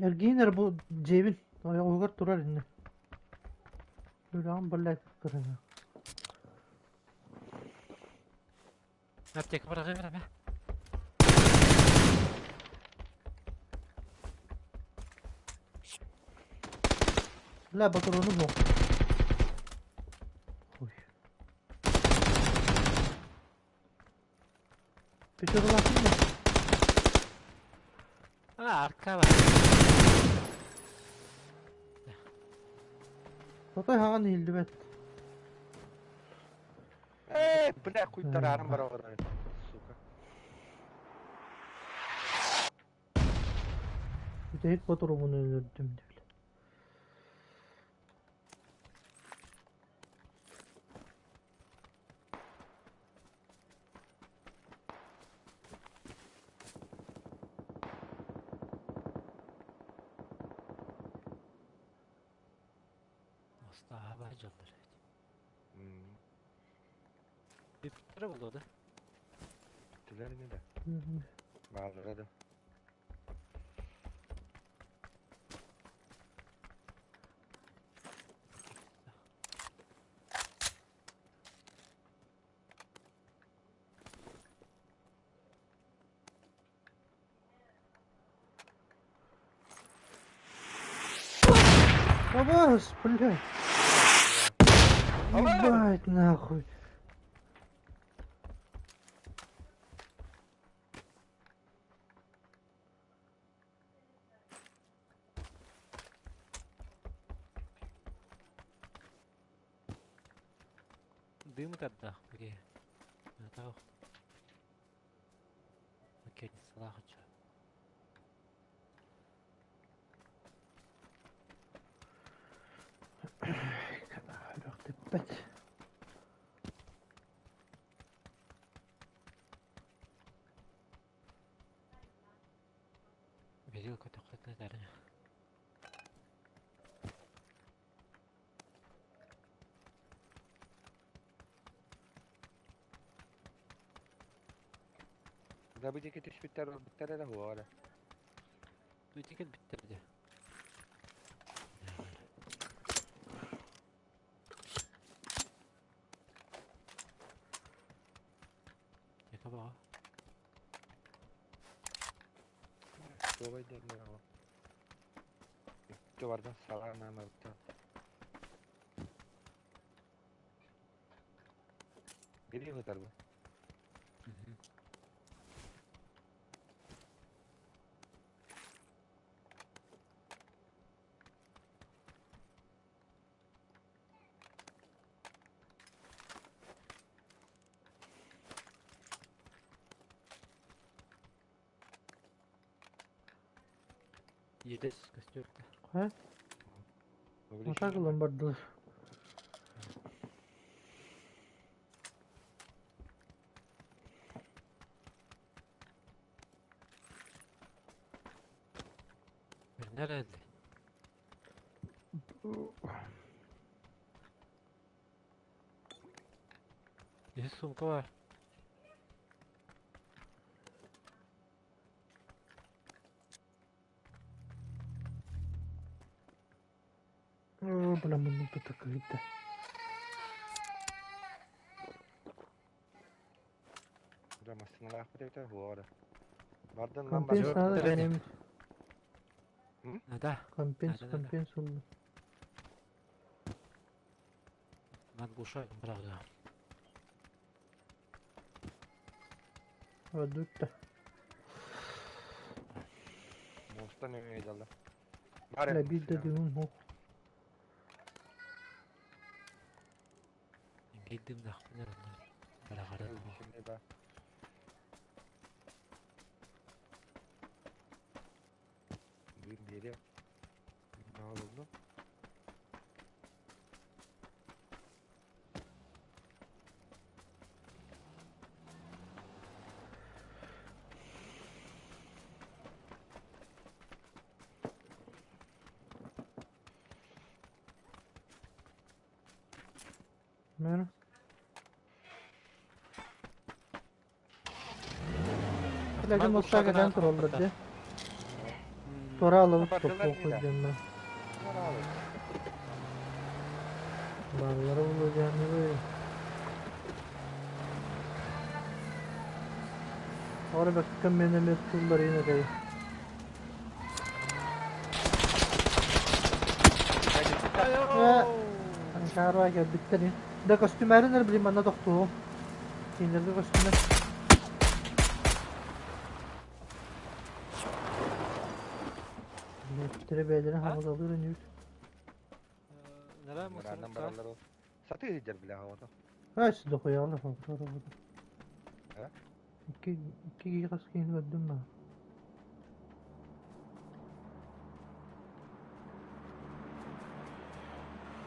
Эргиин эрэ бу дьиэбин ойоҕоһугар турар иннэ. Сүрэҕим блядь кырына. Аптека быраҕыы быраҕа. Бля, батарону буо. Ой. Пятеролатын mı? А, арка бар. Тотой хаҕан иһиллибэт. Э, бля, хуйтараарым бар оҕолор. Сука. Бүтэһик ботурумун өлөрдүм диэбил. Астааба дьаллар эбит. Бүппүттэрэ буолуо да? Бүттүлэр ини да. Бааллара да. Абас, блядь. Ебать нахуй. Дым тардаах били. Атах. Окей, салахача. Тэппэт. Берил көтөххөтүнэ тәрин. Да бу диэки түспүттэр ылбыттар эрэ уо эрэ. Бүтикин бүттэрди. Яка баҕа. Туобай диэн ол. Икки бардан салаан анаабыттар. Били ытар бу. Иэдэс көстүөрдэ. Ха? Атак ылан бардылар. Nerede? Здесь сумка бар. О, бля, минута такая-то. Да, массыналаах бит уора. Бардын лан Компенс бардын. надо кэлем. Да. Компенс, Да, да, да. компенс oldu. Ман глушай, правда. Öldük de. Муустан өйдалла. Бар Бля, bir de düğün ho. Гиддим да. Бара. Bir biri. Ne oldu? Мэр. Ләкин мостаа кэтэн тураллар дии. Туора алабыт тохтуоххуй диэннэ. Бааллара буолуо диэххэ Ora бэккэ мен эмиэ тулларыйын этэй. Анкарва кэлбиттэр. Да костюмерин эр билим манна тохтуом. Кинилэргэ костюмер. Билэттэрэ бэйэлэрин хаҥаталыыр үнүүт. Мураннан бараллар ол. Сатыы сылдьар бile оҕото. Ай дохуяла фактора. Икки икки хас киһини көрдүм ба.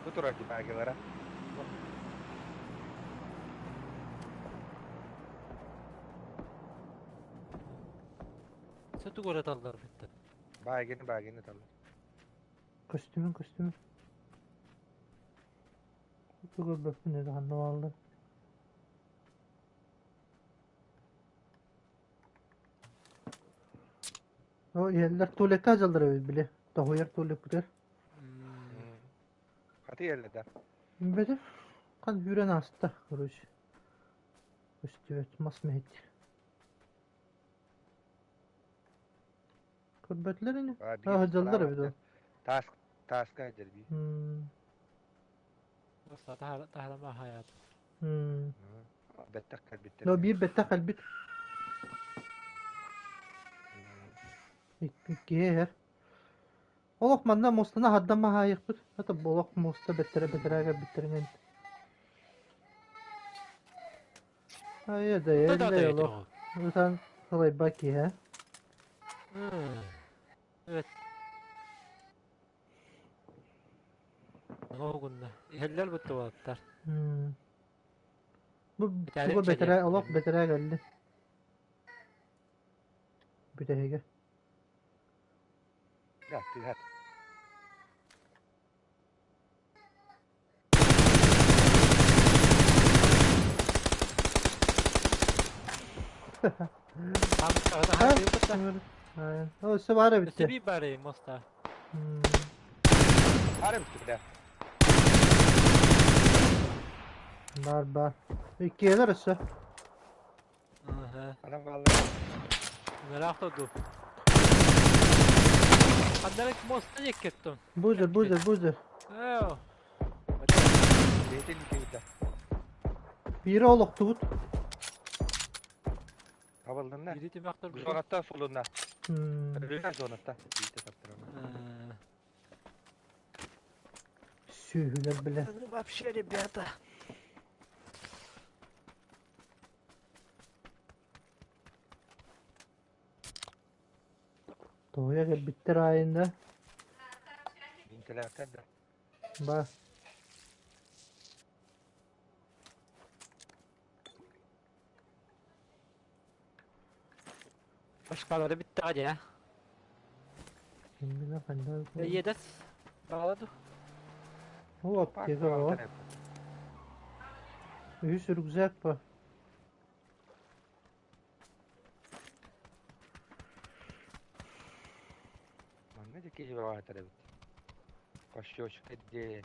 Бу турар дипагилара. Сытı göre tallar bitti. Bagini bagini tallar. Костюмун костюмун. Тугу көрбөппүн эдэ ханна бааллар. О, иһэллэр туалекка дьаллар эбит били. Тоһуйар туалекпытыгар. Хаты елле да. Бэтэ хан үүрэн ааста, короче. Көстүбэт мас мэһит. Көрбөтүлэр ини. Аа, дьаллар эбит ол. Тас таска дерби. Tahlama hayat. Бэттэх кэлбиттэр. Но биир бэттэх кэлбит. Иккиһэ иһэр. Олох манна муостаны хардама хаайыахпыт. Это олох муоста бэттэрэ бэтэрээ кэлбиттэринэн. Айа да эллэ олох. Ытан сылайбат киһи. Evet. Оҕунна. Иһэллэр бутtu Бу туга бэтэрээ олох бэтэрээ кэлли. Бүтэһигэ. Да, тыгат. О, бары битти. Bir bari mosta. Бары битти бile. Бар бар. Иккиэлэр өссө. Анам kaldı. Merak oldu. Андарак моста жеккеттім. Бузер, бузер, бузер. Эо. Бейтин кибите. Бири олохтубут. Табылдın ne? Biri тимактыр. Zonattan solunda. Rüya zonatta. Бейте таптырама. Сүүһүлэр биле. Вообще, ребята. Тоя кэлбиттэр айында. Интеллектен да. Ба. Başkaları bitti hadi ya. Киммина ханна. Yedes. Bağladı. О, аптека бар. Үс рюкзак па. Манна жеке жебе бар бит. Кошёчка де.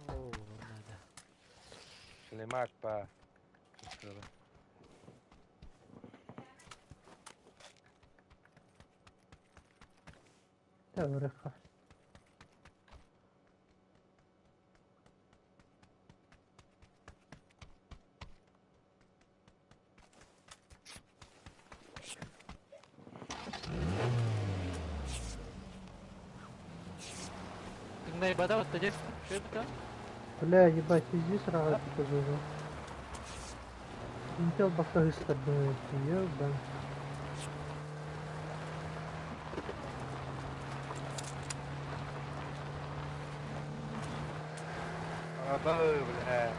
Оо, надо. Сулеймак па. Таврыха. Тыңдай бада отта деп. Шöyle Бля, ебать, пиздец рогатый позову. Интел бакта хыстардым, ёбан. Аба, бля.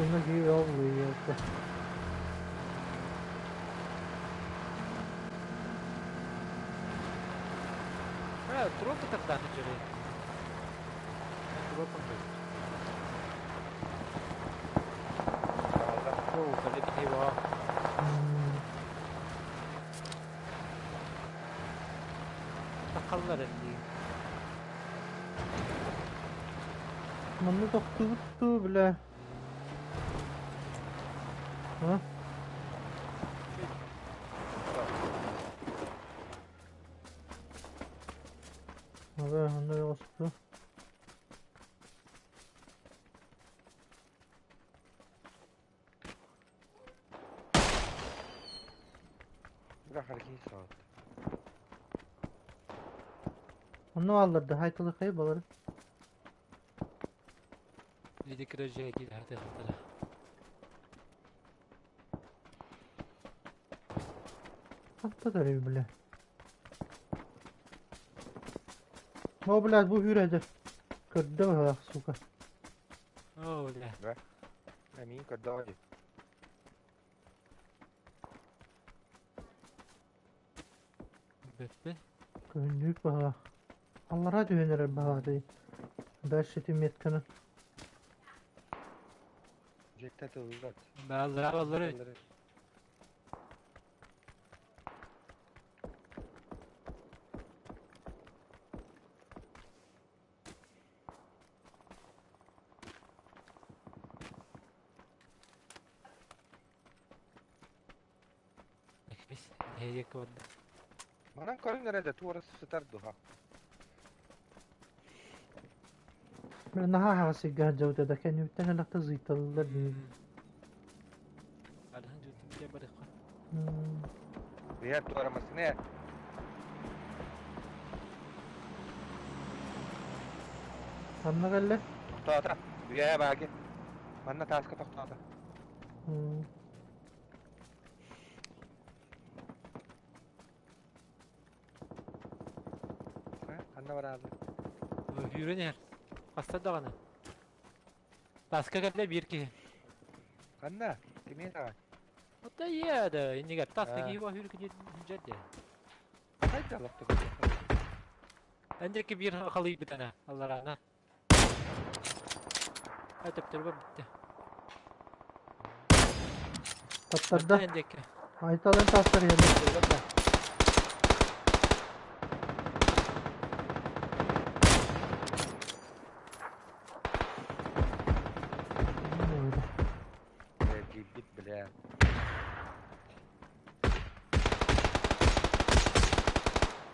Онно киһи ол ыйыта. Бля, тропы тогда начали. Тропа Оо, коллектива. Сахаллар дии. Манна тохтуубут дуу, бля. А? Ага, онно оҕусту. Быраҕар киһи суох. Онно аалларда хайтылыхай балары. Лиди кырдьыга киирэ сатыахтара. Хатта бля. О, блядь, бу үүрәдер. Көрдө быһалаах, сука. О, бля. Эмиин көрдөҕө дии. Бүппүн. Көһүннүүк быһалаах. Аллараа түһэн эрэр быһалаах дии. Дальше ити метканы. Дьиэттэ тыллат. Бааллара баллары. Бис, эйек барда. Манан көрүн эрэ да туора сытар духа. Бля, наһаа аһаҕас сиргэ сылдьабыт да кэннибиттэн элэхтэ зыйталлар дии. Арыһын дьүтүм дьэ барыхха. Биһэр туора массыына. Ханна кэллэ? Тохтоото. Үйэ бааги. Манна тааска тохтоото. Ханна барааллар? Үүрэн иһэр. Хаста даҕаны. Тааска кэллэ биир киһи. Ханна? Кимиэн аҕай? Ота ийэ да иннигэр тааска киһи баа үүрүк дьэр дии. Хайда алахты Эндерки биир халыйбыт ана аллараана. Ай төптөрү бүттэ. Таптарда. Эндекке. Айталын таастар иһэллэр. Гиббит бля.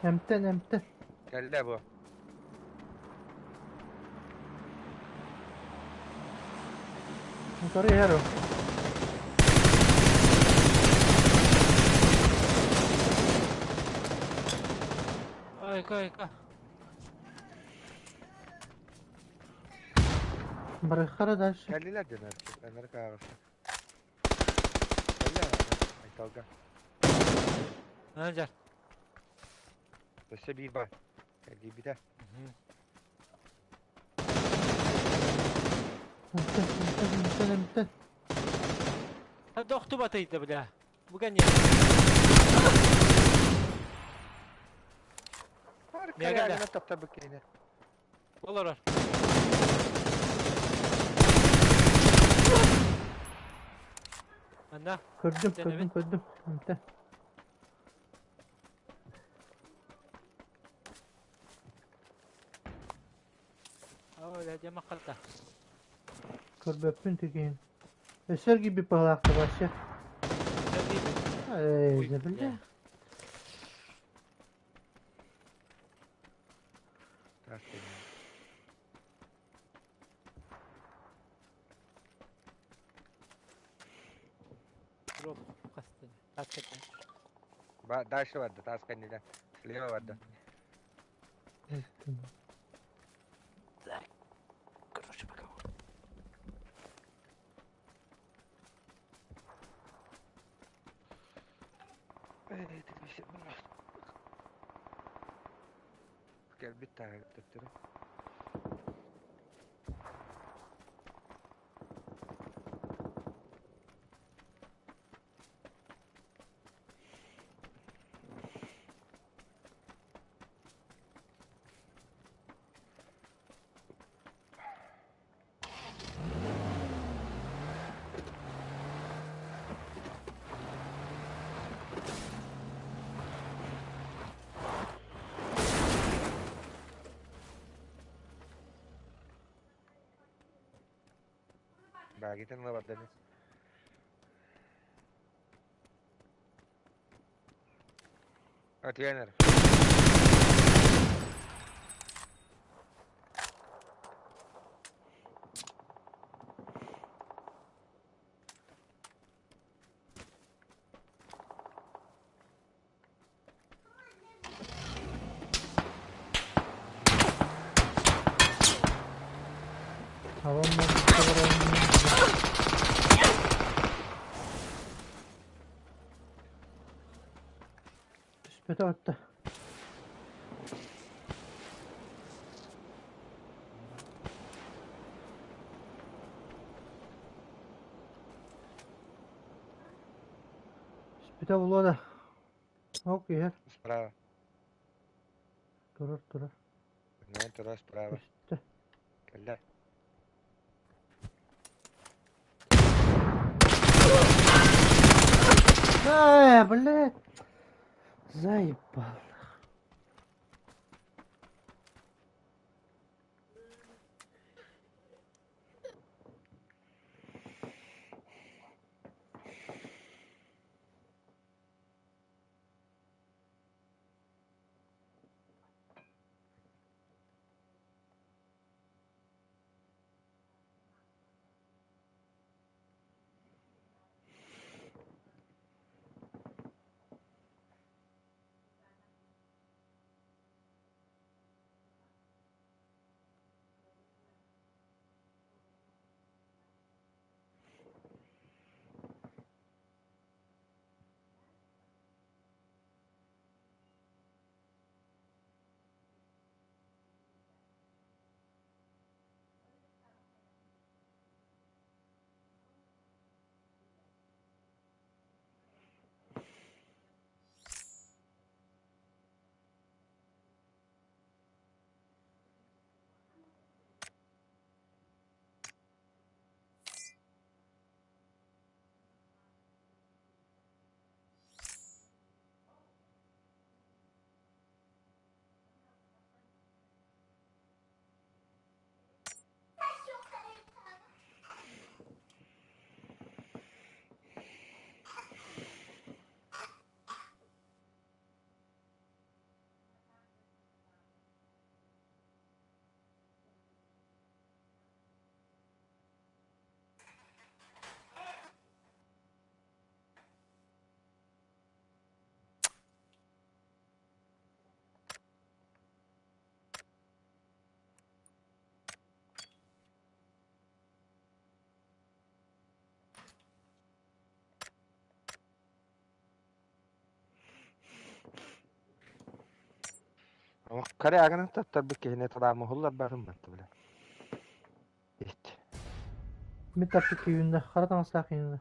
Эмтэн, эмтэн. Кэллэ бу. Утары иһэр ол. Айка, айка. Барыххара дальше. Кэллилэр дэнэр. Энер кааҕыста. Кэллэ. Айталга. Анжар. Өссө биир бар. Кэллибитэ. Эмтэн, эмтэн, эмтэн, эмтэн. Дохту батыйда бля. Буга не. Мега таптар буккине. Олорор. Анна. Көрдүм, көрдүм, көрдүм. Эмтэн. Оо, дьэ махалта. Көрбөппүн түгэн. Өссө киирбит быһалаахта вообще. Эй, да бля. Дроп хастын. Таскатын. Ба дальше барда, таас кэннилэ. Слева барда. Так. Короче, пока. Кэлбит тааһы төптөрү. Багитин ыла барда ини. Ответ. Түспэтэ атта. Түспүтэ буолуо да. Ок иһэр. Справа. Турар турар. Мен турар справа. Түстэ. Кэллэ. Э, блядь. Заебал. Коряганы таптарбыт киһини талаамыһыллар барым батты бile. Ит. Мин таппыт киһиннэ, хара таҥастаах киһиннэ.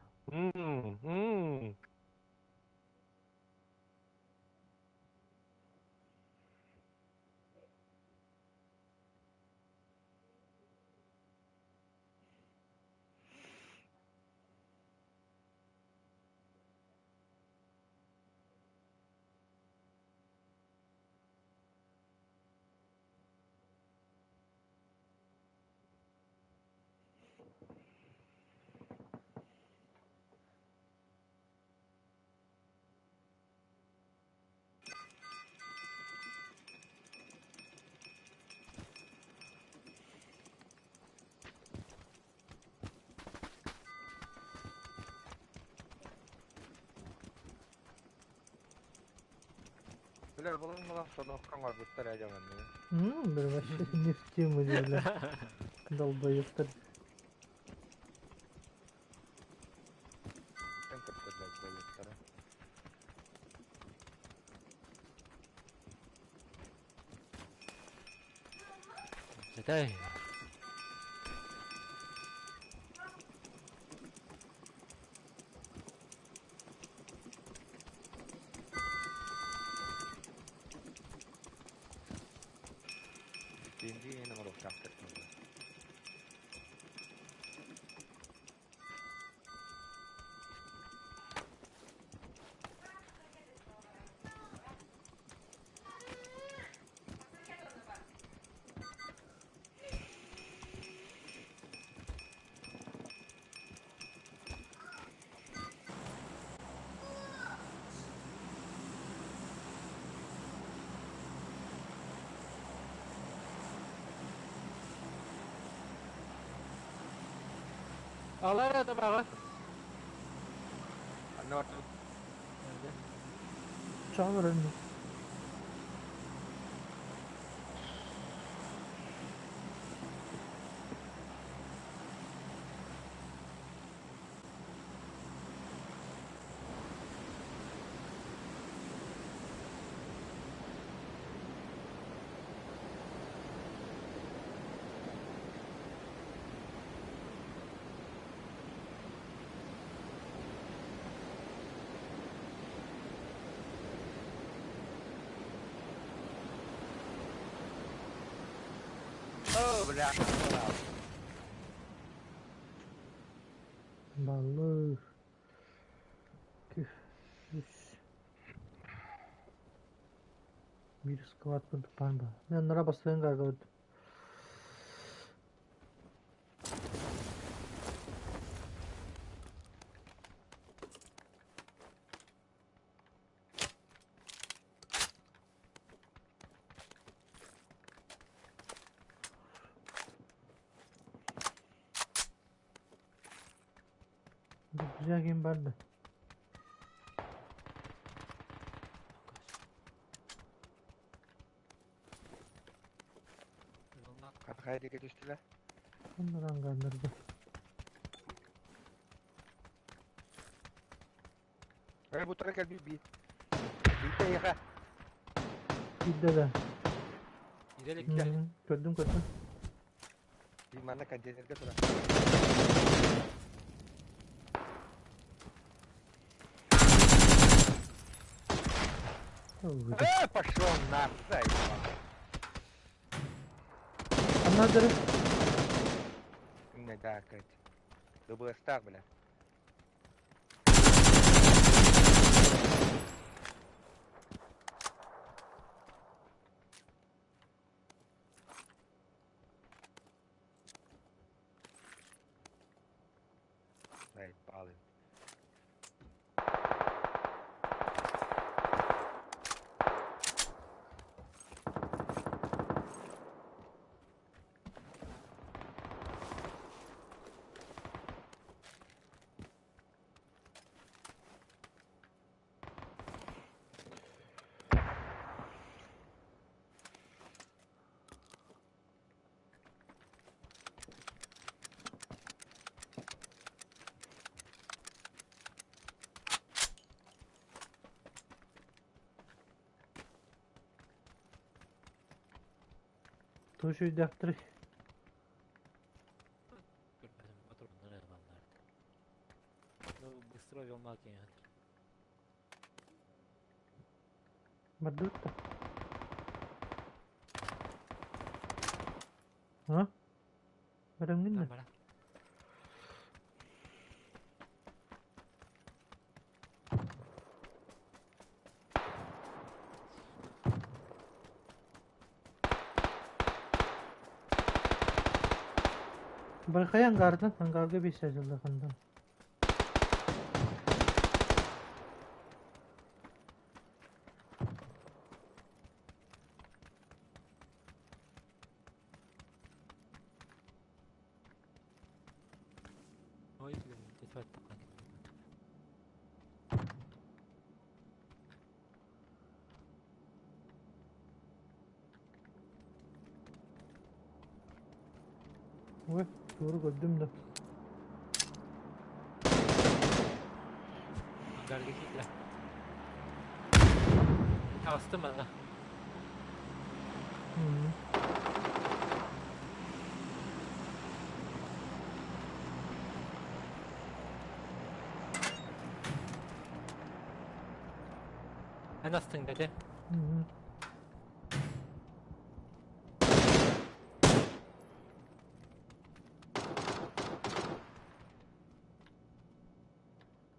Билэр булан булан соноккан барбыттар ээ дьоҥоннор. Бля, вообще не в тему, бля. Долбоёбтар. Эн кытта долбоёбтара. Сытай. Динди энэ оҥоруохтаахтар. Алар табаҕы. Анна бардыбыт. Чаҕын өрөннү. О, бля. Баллы. Үс. Биир склад курдук баар баар. Мен оннора бастыгын гаагабыт. Güzel game vardı. Хатхай диэки түстүлэр. Bundan kandırdı. Эй, бу тура кэлбит биир. Биирдэ эйиэхэ. Биирдэ да. Ирелик Биирдэ. Көрдүм көрдүм. Биир манна контейнерга турар. Э, пошел на, заебал. Another. Не, да, Кать. ДБС-тах, бля. Заебал. Тушу дактыры. Ну, быстро вел маки. Бардыбыт да. А? Барамгын да. Бара. Бархай ангардан, ангарга бес жылдақандан. Ой, блин, это Ой, тууру көрдүм да. Ангарга киирдэ. Таҕыстым манна. Эн астыҥ дэтэ.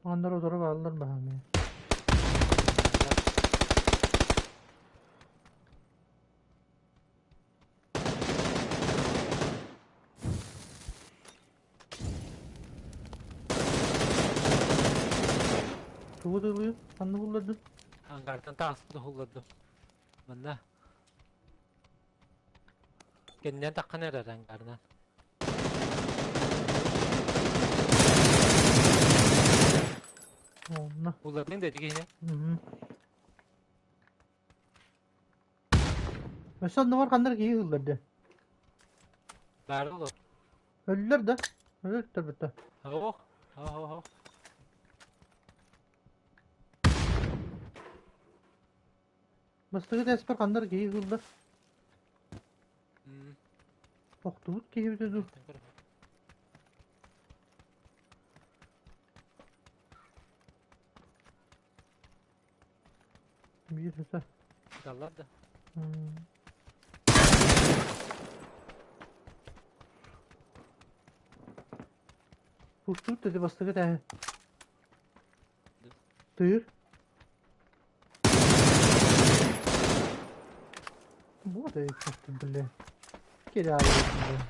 Андар отырып алалар баһаамы. Тугу тылыы? Ханна буллардын? Ангартан таҕыспытын уһуллардым. Манна. Кэннинэн таххан эрэр ангарынан. Онно. Улардың да ити киһини. Өссө оннугар ханна киһи ыллар дии. Баар олор. Өллөр да. Өлөр бүтэ. Ох, ох, ох. Бастакы тэспэр ханна киһи ыллар. Охтубут киһи бүтэ дуу. Биир сыта. Сыталлар да. Пустуут dedi бастакы тээһин. Тыыр. Вот и бля. Киряю, бля.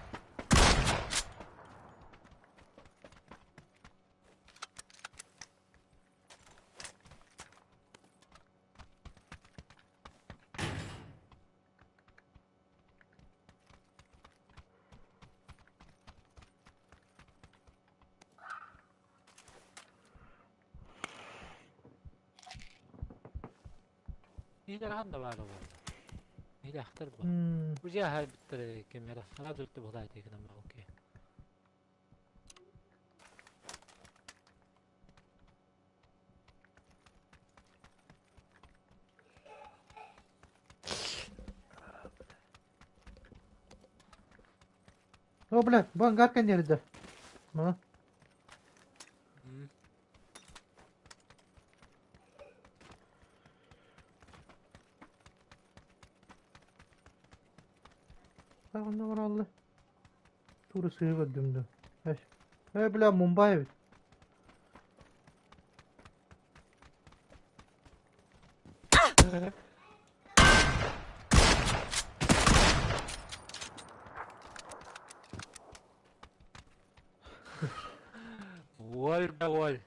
Биир да баар буолла. Биир бу. Бу дьиэ аһайбыттар кэмнэрэ. Ана дүртү буолай дии гынан окей. О, бля, бу ангар кэннердер. Мана. Онно бараллы. Тура сыһы көрдүм да. Э, бля, Мумбай эбит. Уоль да уоль.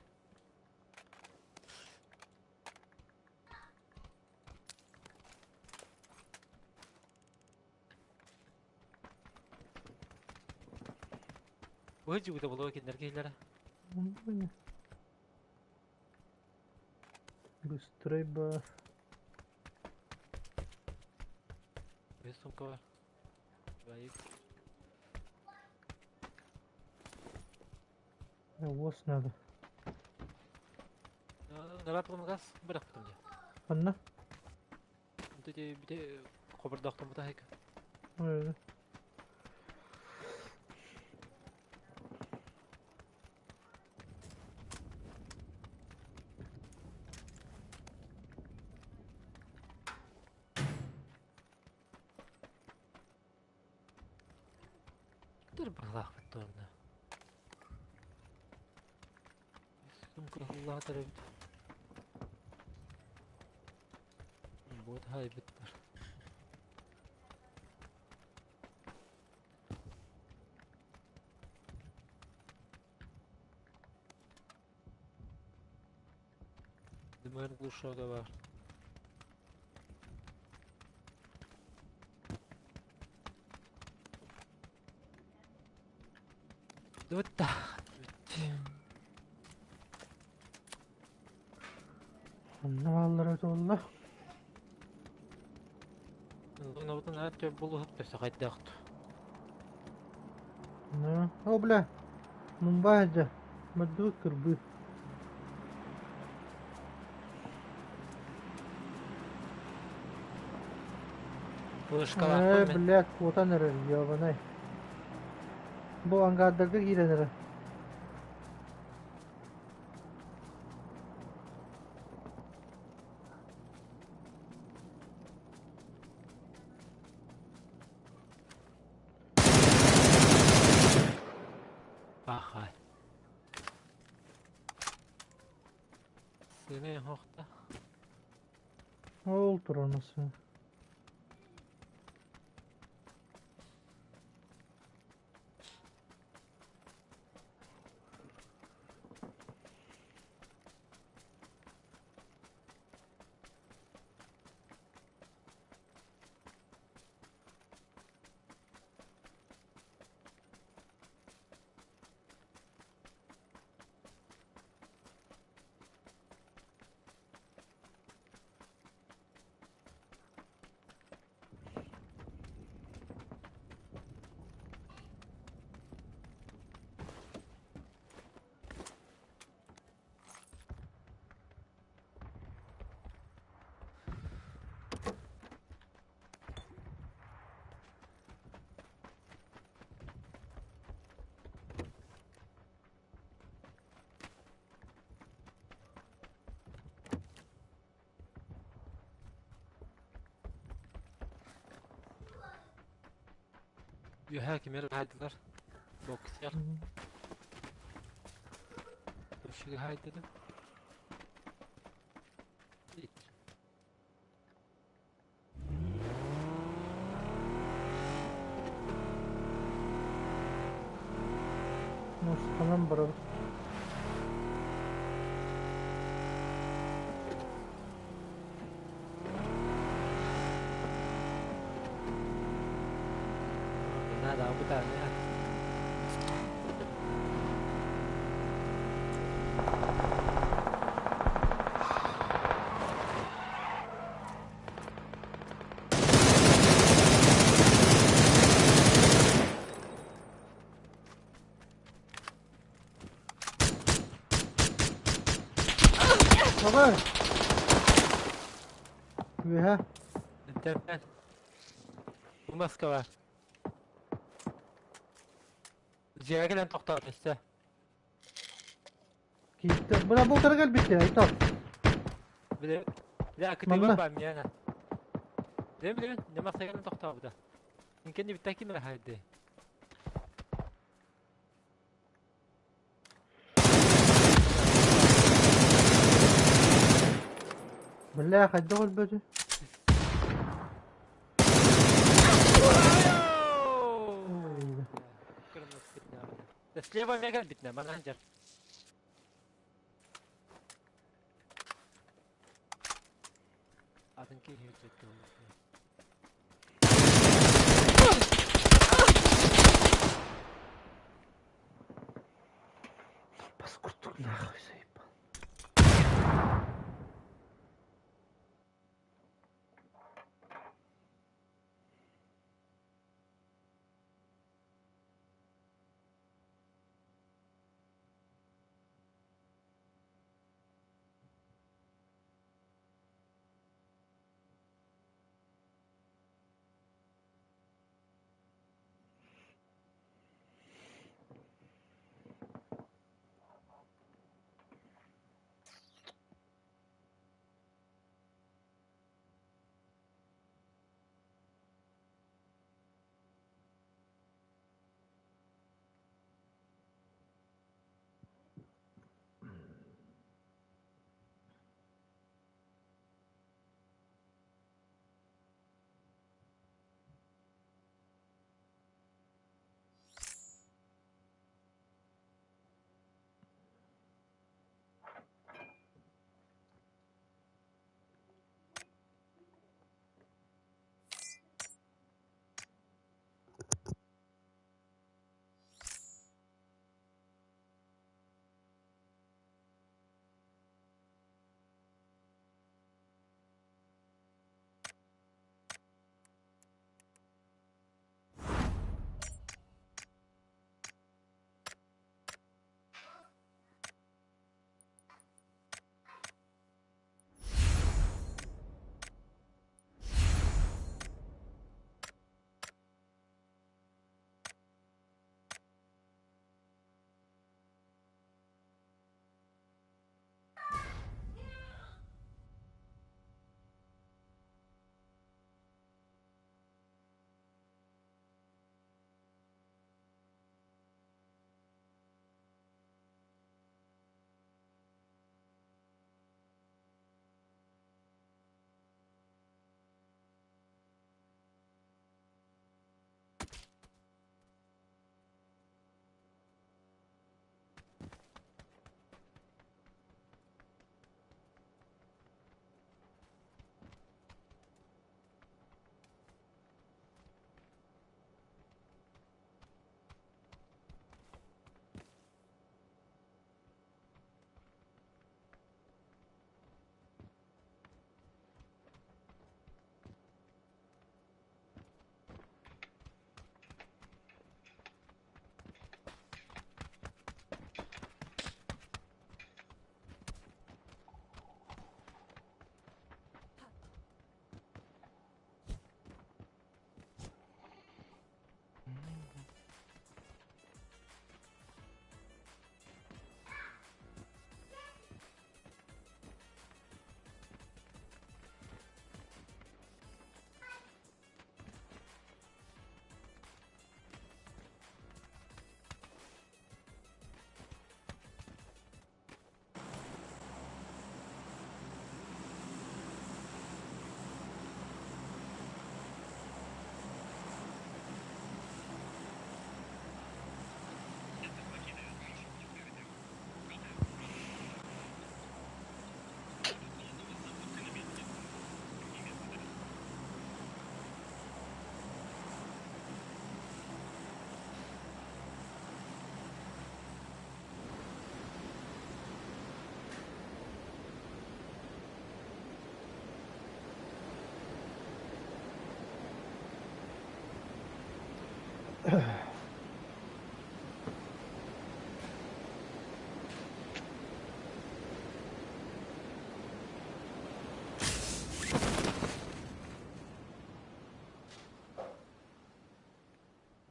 Бу болуо кинилэр киһилэрэ. Быстрый ба. Без сумка бар. Двоих. Уос надо. Нарат газ бырахтым дии. Ханна? Ити бите хобордоохтон бутаһык. Дыр баҕалаахпыт туонна. Сумка ыллаатар эбит. Вот хайбыттар. Дымар глушога бар. Вот так. Онно бааллара туолла. Онобутун аат булуһук төсө хайдаахт. О, бля, Мумбай дьэ, мордубут кырбыы. Э, блядь, куотан эрэр, ёбаный. Бу ангардарга киирэн эрэр. Пахай. Сыны хохта. Ол туранасы. Үөһээ кимэр хаайдылар? Боксер. Үчүгэй хаайдылар. Мустанан барабыт. Надо обытание. Давай! Үөһэ. Интернет. Бу Москва. Дьиэҕэ кэлэн тохтоот өссө. Киирдэ. Бына бу утары кэлбиттэр, Айтал. Бile, бile акытыгар Манна. баар миэнэ. Билэн билэн, нема саган тохтообута. Инкенни бүттэ ким эрэ хайды. Бля, хайдах өлбөтү? Слева мега битне, менеджер. Атын киһи үрдүккэ Бас курдук нахуй заебал.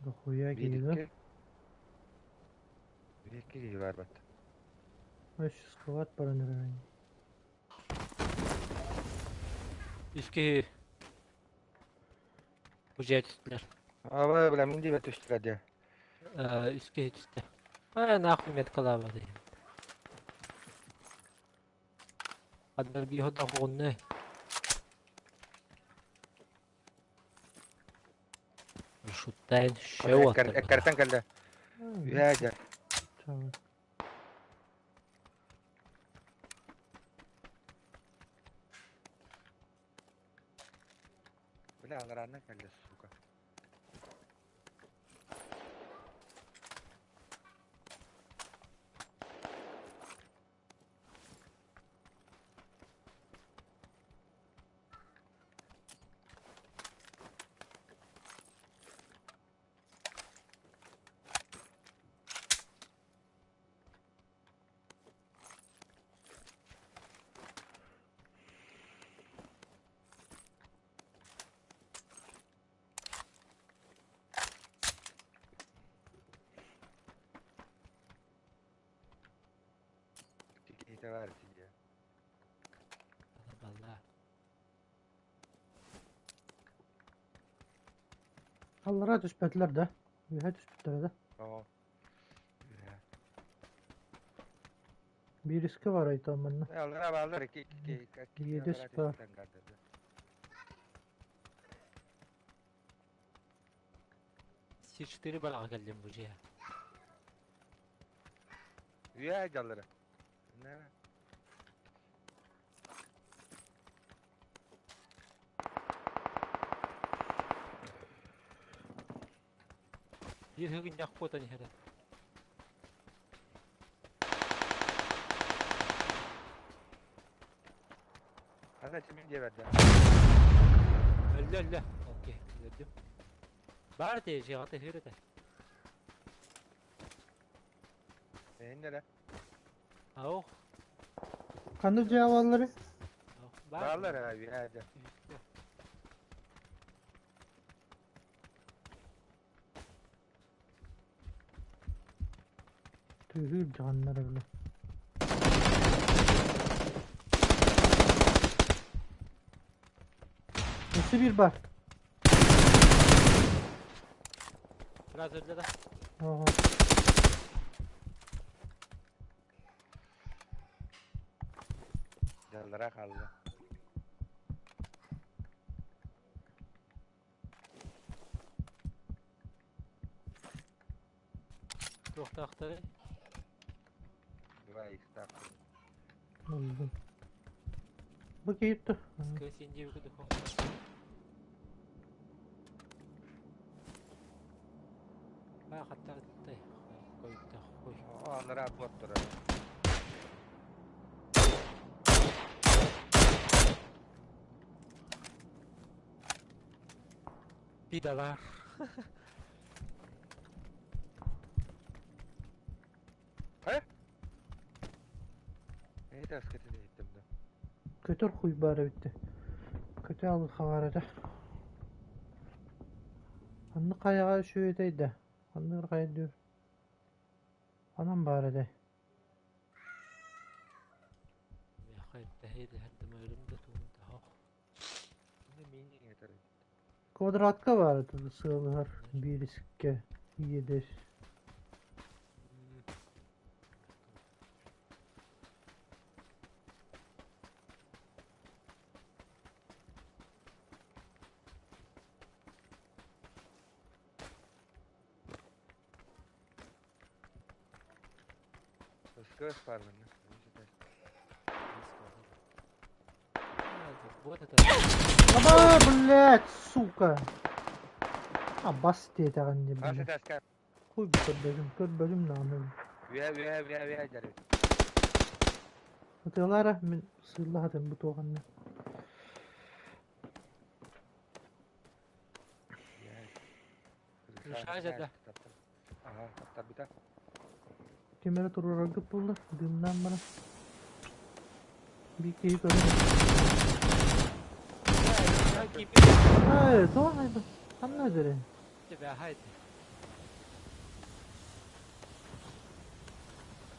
Дохуя Биир киһи да? икки. Биир икки киһи баар бат. Үс сквад баран эрэр. Үс киһи бу дьиэ түстүлэр. Аба бля мин диэбэт түстүлэр дии. Үс киһи түстэ. Э, нахуй меткалаабат иһин. Ханна биир хотоҕунна. Шуттаан шеу Эккэртэн кэллэ. Үһээ дьэ. Бля, аларааннан кэллэ, сука. Киһитэ баар ити дьэ. Балла. Аллараа түспэтилэр да. Үөһэ түспүттэрэ да. Оо. Үөһэ. Биирискэ бар айтан манна. Аллараа бааллар икки икки икки икки Иэдэс аллараа баар. түстэн гардады. С4 балаҕа кэллим бу дьиэ. Үөһэ дьаллара. Нэ. Биир һыгынньах куотан иһэрэ. Ана чимин диэбэрдэ. Өллө өллө. Окей, өлөрдүм. Баар этэ, дьиэҕэ тыһыыр этэ. Эһиннэрэ. Ау. Ханна дьиэ бааллары? Баар. Бааллар ээ үөһэ дьэ. Үстэ. Тыһыыр дьаҕаннар эбилэ. Өссө биир баар. Biraz өллө да. Ага. Дьаллара хаалла. Туохтаахтарый? Два икса. Булдум. Бу киһи Скресин диэбиккэ духу. Баа хаттартай. Койта хуй. Оо, аллараа буот турар. Пидалар. Эйдэ аскытын иһиттим да. Көтөр хуй баар эбит. Көтө алыхаҕар этэ. Ханнык хайаҕа үчүгэйтэй да? Ханнык хайа дүр? Ханан баар этэй? Квадратка баар этэ сыалыһар биирискэ иэдэс. Ыскыас баар манна. Вот это. Аба, блядь, сука! А бас диэтэҕин дии, Хас блядь. этээскэ Хуй бу көрбөтүм, көрбөтүм даҕаны. үө үө үө үө дьэрит. Ытыалаара мин сыыллаһатым бу туоханна. Ушажа да. Ага, таптарбыта. Ким эрэ туруораргыт буоллар, дыымнаан баран. Биир киһи көрөн. Ээ, тоҕо айда? Ханна эдэрэ?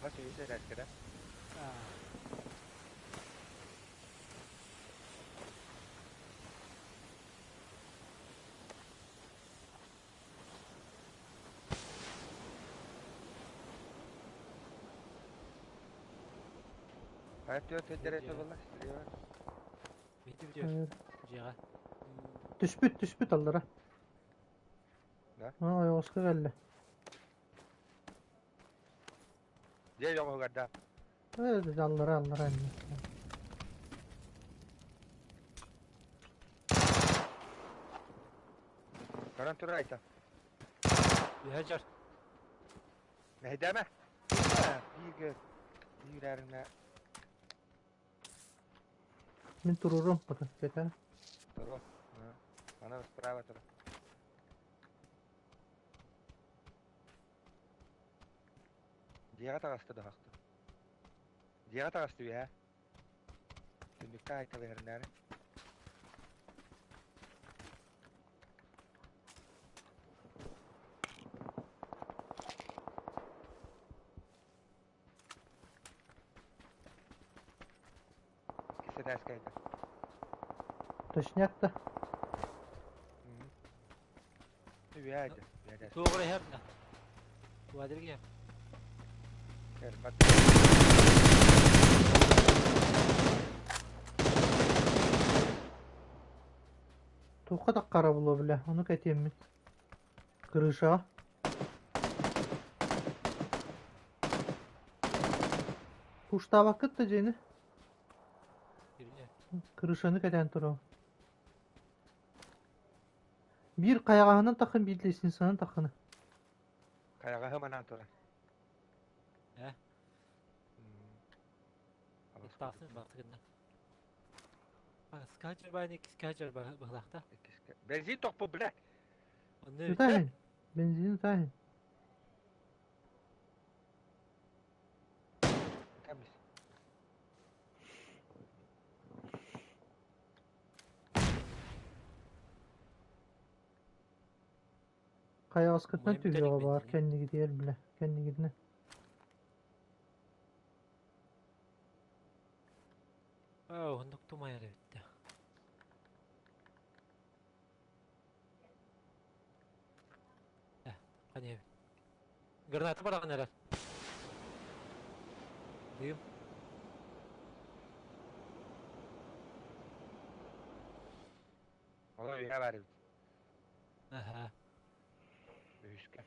Хас үһүс эрээскэрэ. Хайа түөрт сирдэрэ буолла? Түспүт, түспүт аллара. Да? Ойоҕоско кэллэ. Дьиэ ойоҕоһугар да. Ээ, аллара, аллара эмиэ. Көрөн турар Айта. Үһэ Мэһэйдээмэ. Бииргэ биир аарыҥна Мин туруорум пока кэтэн. туруо. Ана справа тур. Дьиэҕэ таҕыста да хахты. Дьиэҕэ таҕыста үһэ. Түннүккэ айталыһарыннаары. Иккис этээскэ айда. Точняк да. Үһэ айда. Үһэ этээскэ. Туоҕура иһэр да. Туадырга. Кэлбэт. Туохха да хара буолуо бile, ону кэтиэммит. Крышаҕа. Пуштаабаккыт да дьиэни. Крышаны кэтээн турабын. Биир хайаҕаһынан таххын, биир лестницанан таххына. Хайаҕаһы манаан турар. Э? Тахсын бартыгынна. Скачер баайны иккискэ быһылаахта. Бензин тохпу, блядь! Утаһын. Бензин утаһын. Тамис. Хайаҕаскытынан түһүөҕэ баар кэннигитигэр билэ кэннигитинэ. Оо, оннук тумайар эбит да. Ханьа Граната бараҕын эрэр. Дым. Олор үһэ бар эбит. Аха. Үһүскэ.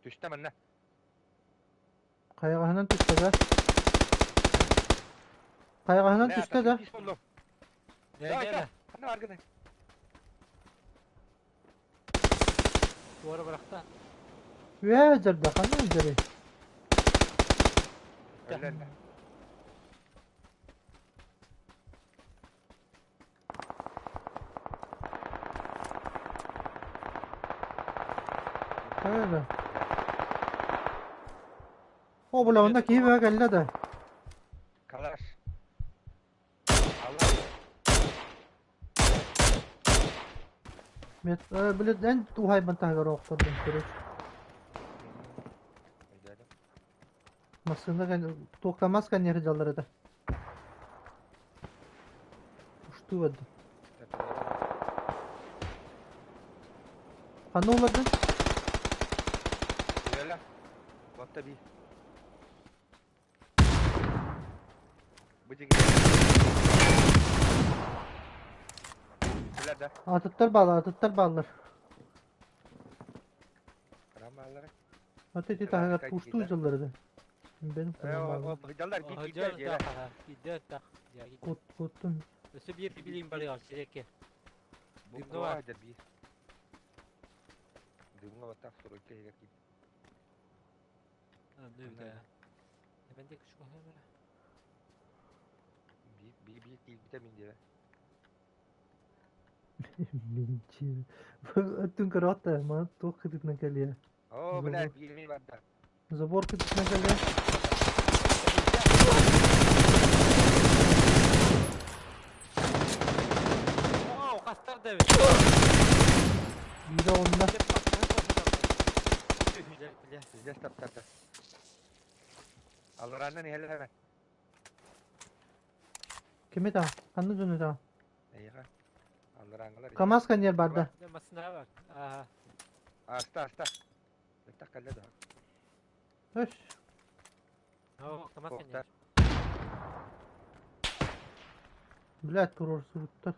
Түстэ манна. Хайаҕаһынан түстэ да? Хайаҕаһынан түстэ да? Не, Ханна баргыны? Туора бырахта. Үөһэ дьарда, ханна дьарый? Өллө. Öyle. О, бля, онно киһи бөҕө кэллэ да. Калаш. Алла. Мет, блин, эн уһайбын таһыгар охтордум, короче. Өйдөөтүм. Массыына туохтамас конечно дьаллар этэ. Уштуу бардым. Ханна улардын? Үөлэ. Батта би. Бу диги. Билэр да. Атыттар бааллар, атыттар бааллар. Ханан бааллара? Аты ити таһыгар пуштуу дьаллар этэ. Бен Дьаллар би киирдэ дьиэлэ. Киирдэ так. Кут куттун. Өссө биир билим барыгар сирэкке. Бу бу би. Дымҥа баттах стройка иһигэр киирдэ. Нүдэ. Эбэнде күч көһөмөрө. Би би би киирбитэ мин диэбэ. Минчи. Өттүн көрөҕүт да, маны туох кытытынан кэлиэ? Оо, Забор. блядь, биирмий барда. Забор кытытынан кэлиэ. Оо, хастар да эбит. Биирэ онно. Пиздец таптарда. Алларааннан иһэллэр эбэ. Кими таҕа? Ханна дьону таҕа? Эйиэхэ. Алларааңҥалар. КамАЗ коньер барда. Массыына бар. Ааһа. Аста, аста. Бэттэх кэллэ да. Өс. Оо, КамАЗ коньер. Блядь, туруорсубуттар.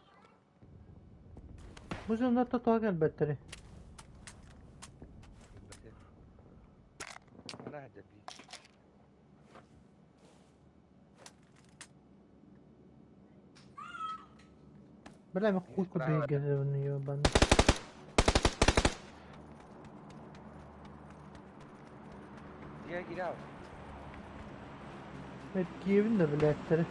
Бу дьоннор тоҕо кэлбэттэрий? Бля, мен хуй куда играю, ебаный. Эргиэбин да билээттэрэ.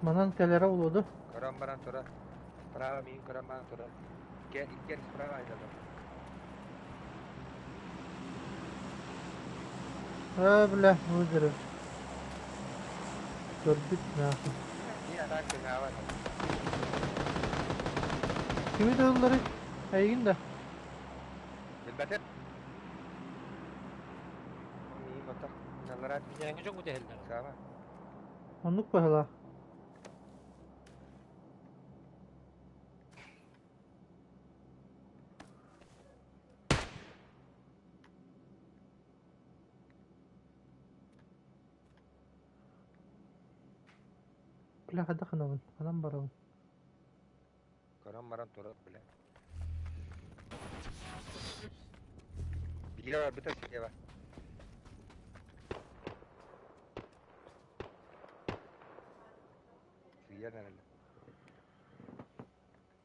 Манан кэлэрэ буолуо Көрөн баран турар. Справа миин көрөн баран турар. Иккиэн справа айдалар. Ээ, бля, выигрыш. Көрбүт нахуй. Кими тыллары? Эйигин да? Билбэтим. Миин ботох. Налларат. Кинээҥи дьоҥҥу тэһэллэр. Саама. Оннук быһыылаах. Бля, хайдах гынабын? Ханан барабын? Көрөн баран турар, бля. Биирэ барбыта сиэбэ. Сыйан эрэллэр.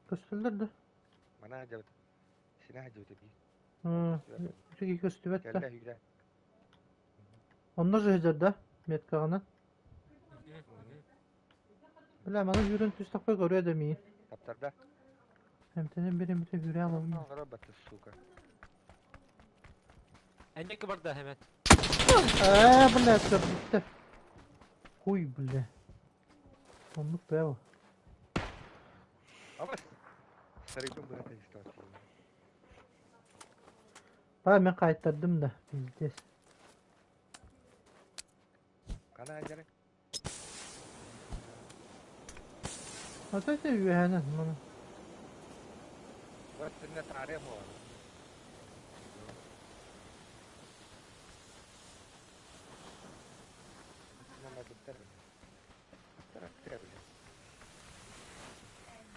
Көстөллөр да? Мана сылдьабыт. Синэ сылдьыбыта бии. Үчүгэй көстүбэт да. Кэллэ сүүрэ. Онно сылдьар да? Меткаҕынан. Бля, маны сүүрэн түстэхпэ көрүө да миин. Таптарда. Эмтэнэн бир эмитэ сүүрэ алабын. Оҥоро батты, сука. Энники барда hemen. Ээ, бля, көрбүттэр. Хуй, бля. Оннук бээ. Абас. Сарыйдым быһа истэ. Ба, мен қайттардым да, пиздец. Хана сылдьарый? Ата это үөһэнэн маны. Вот синэ таарыам буолар.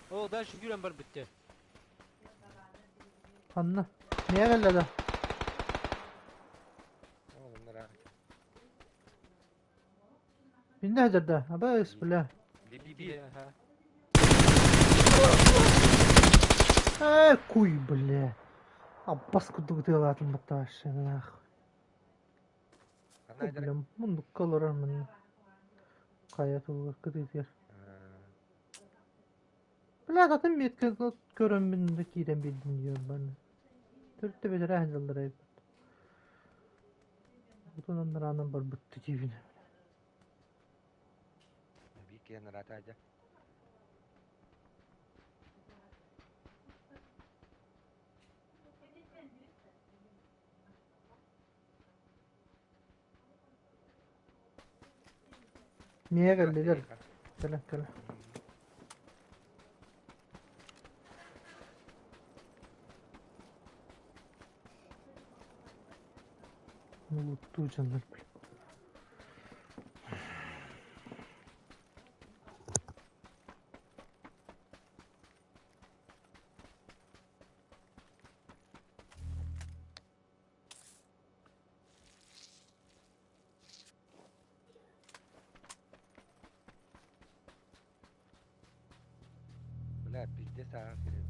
О, дальше yürüyen бар bitti. Ханна? Миэ кэллэ да? Иннэ сылдьар да? Абыс, бля. Э, куй, бля. Аббас курдук ытыалаатым баттаҕашы, нахуй. Бля, мундукка олорор манна. Хайа тугар кытыытыгар. Бля, атын метка көрөммүн да киирэн биэрдим диэн барна. Төрүт да бэтэрээ сылдьаллар эбит. Утун аннараанан барбытты диибин. Миэ кэллилэр. Кэлэ, кэлэ. Луттуу дьоннор, бля. Бля, пиздец, ага, кирилл.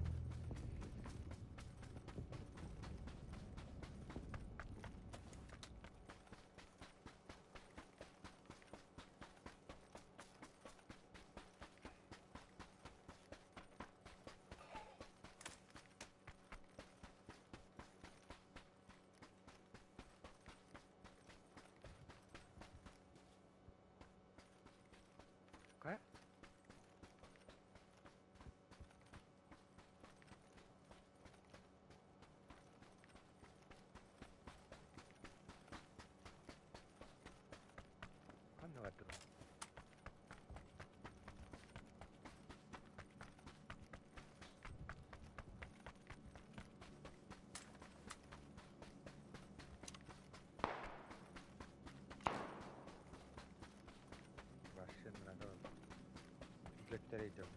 А? Ханна бардылар? Вообще надо göstereceğim.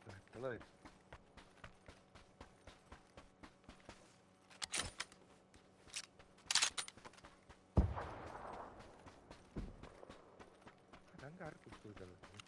Bıraktılar. Ben de harbi kurcaladım.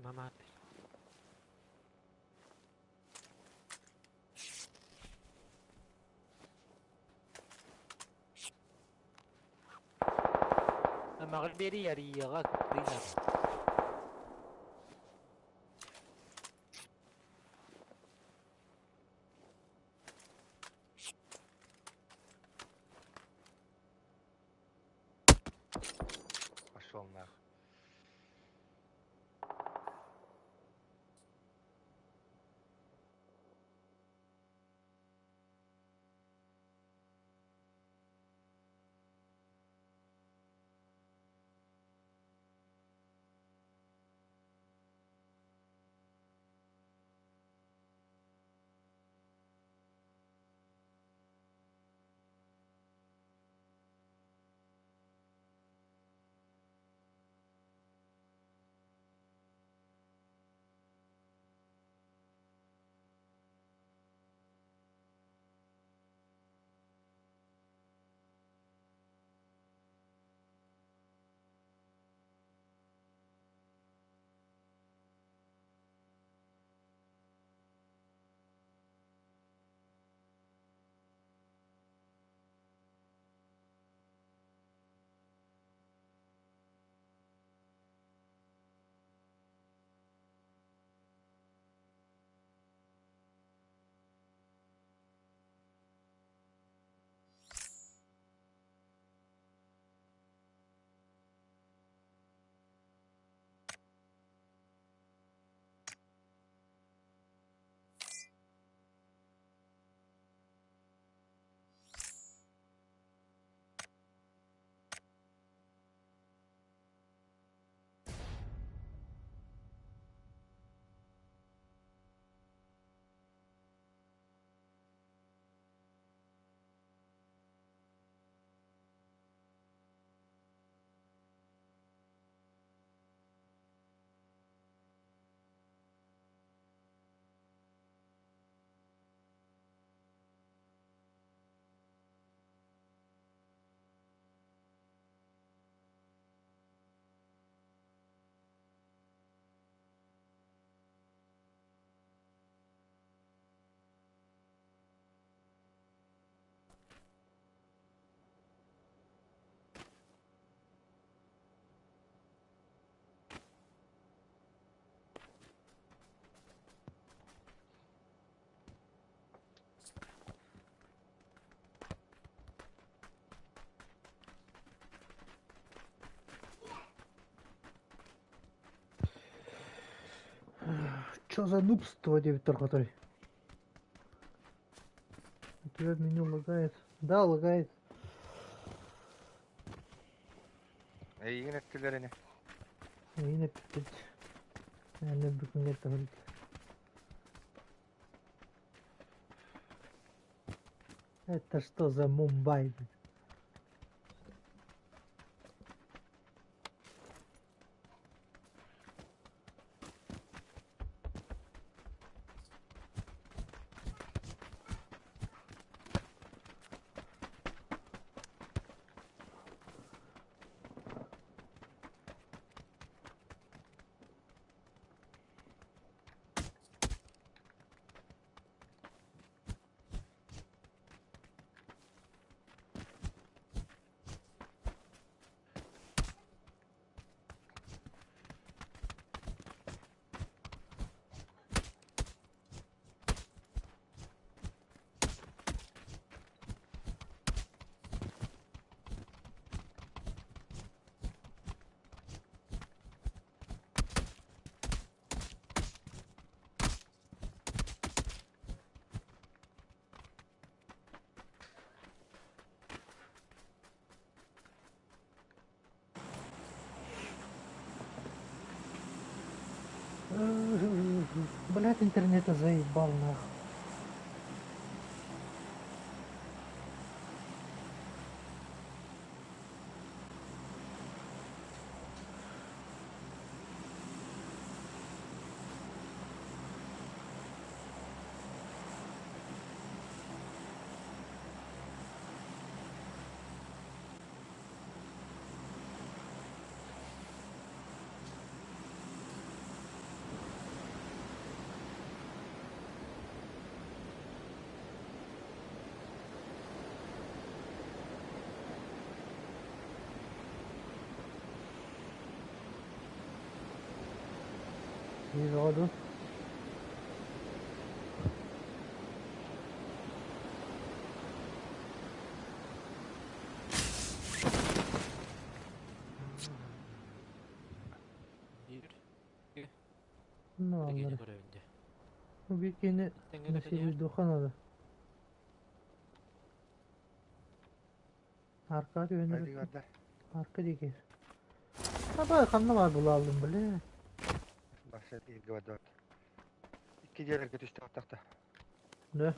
Tamam abi. المغربي يريغك دينا. Пошел нахуй. Чё за нубство диэбиттэр хотой. У тебя меню лагает. Да, лагает. Эйигин эттилэр ини. Эйигин эппит. Аны бүгүҥҥэ тахырыт. Это что за Мумбай? Блять, интернета заебал нахуй. Yürü. Биир Ну, киһини аллар. көрөбүн дии. Бу кини Тэҥҥэ да насибы духанада. Арка түһэн Hadi kardeş. Арка диэки. Аба ханна баар булааллым бile. Bahset ilgi var dört. İki diğer kötü tahta. Да.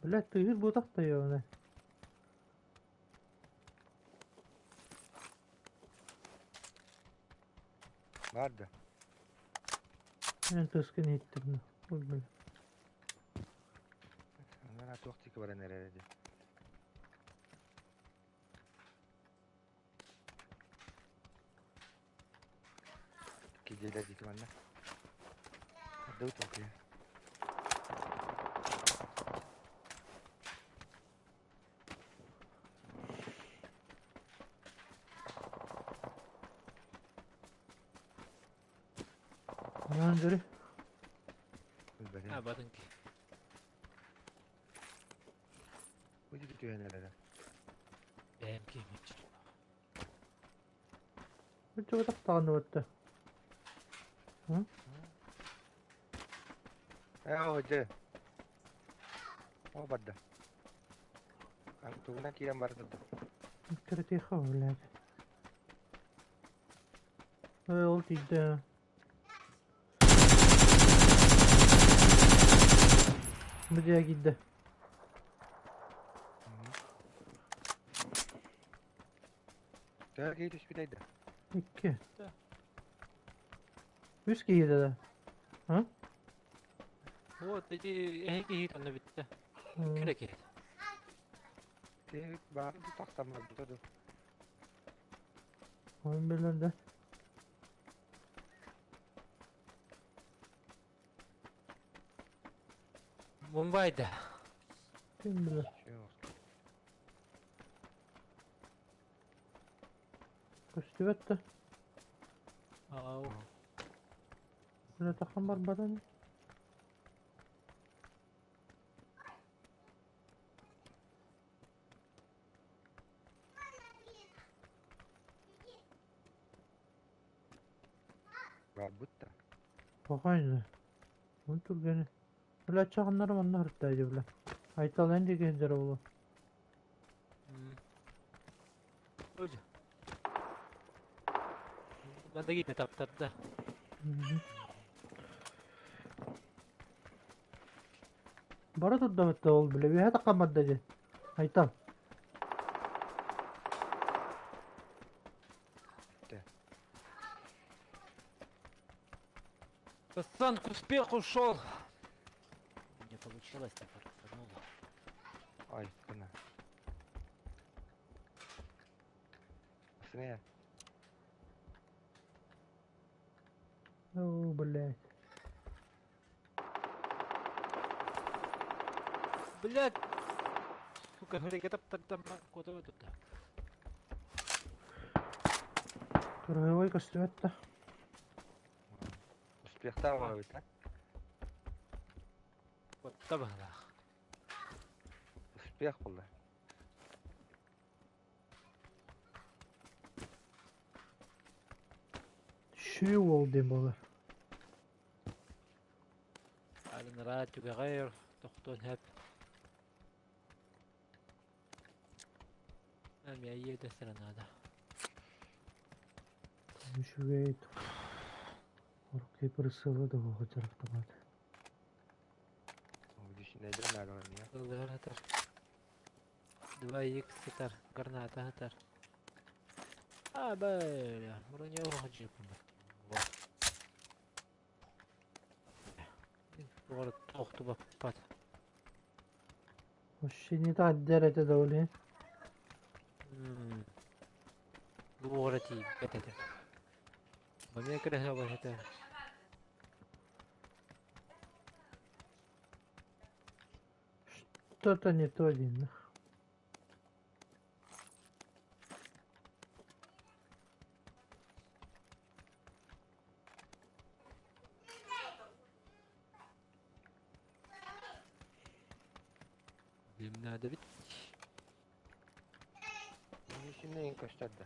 Блядь, тыгыр буотах ёбана. Vardı. Мен тыскын иттим. Ой, бля. Ondan çok tiki var nerede? İki diğer tiki var ne? Hadi otur. Lan görü. Benim. Ha батын ки. Bu gidiyor nerede? Бэйэм киһим Үчүгэй тахтаҕын өттө. Ha hoca. O badda. Тугунан киирэн барда. Киртиха, блядь. Ой, ол тиийдэ. Бу дьиэ киирдэ. Төһө киһи түспүтэй да? Икки. Үс киһи да. Вот эти эһи киһи онно бүттэ. Кэрэ киһи. Киһи баар тахсан барбыта ду. Oyun belirli. Мумбайда. Kim bilir. Yok. Көстүбэт да. Ау. Бля, тахан барбатан. Спокойно. Он түргэни. Бля, чаҕыннарым онно сырытта дии, бля. Айтал эн диэки сылдьара буолуо. Ой. Надо гидне таптарда. Бара турдабыт да ол бile үөһэ таххаммат да дии. Айтал. Пацан к успеху шел. Не получилось, так фартануло. Ай, гына. Смея. О, блядь. Блядь! Сука, таптардам, куда вы тут? Кыргывай көстүбэт да. Успехтар бар бит, а? Вот табалах. Успех булды. Шүү ол диэн буолар. Алын радио غير тохтон хэп. Эми айеде сыранада. Үчүгэй Орукей прысыла да хотер автомат. Düşüneceğim nerede ya. Ыллыгар хатар. 2 х сытар, граната хатар. А, бля, броня хаджи Вот. Город тохту баппат. Вообще не так дерете да оли. Город и это. Маме красиво это. Что-то не то один. Блин, надо ведь. Düşünmeyin gösterdi.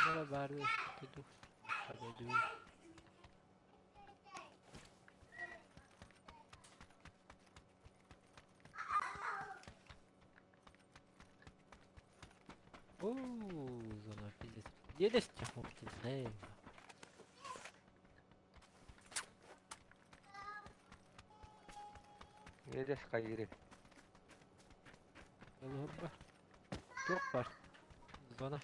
Bana verdi. Dedim. Hadi. О, зона пиздец. Елесть, пиздец. Елес кайыры. Туох бар. Зона.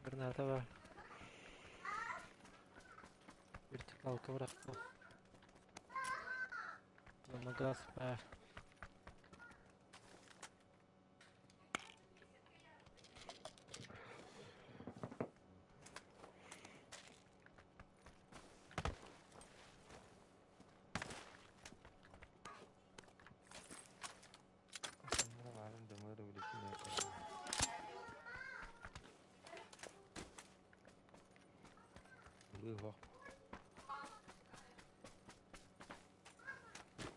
Граната бар. Вертикалка бырахтым. Зона газ бар.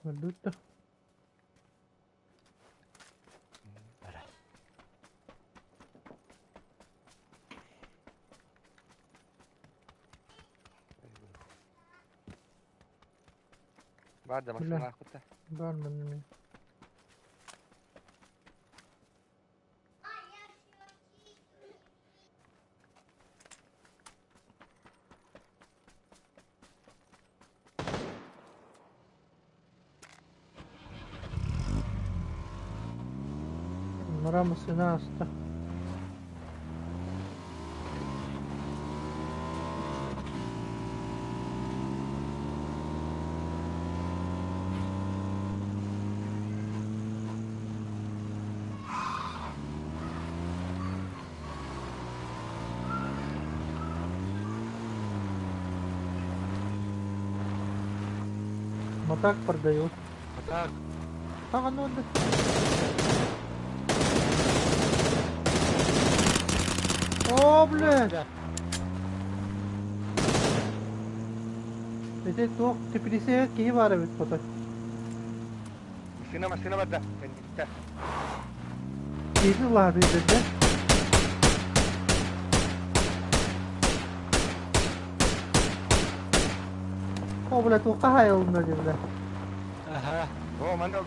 Валюта. Бара. Бар да Бля. машина кутта. Бар мен. Нара машина аста. Матак продают. А так, Так оно да. О, блядь! бля. Это туох теплисе киһи баар эбит потой. Машина машина бар да. Кендикте. Киһи улаатыыта да. О, бля, туохха хаайылынна дии, бля. Аха. О, манна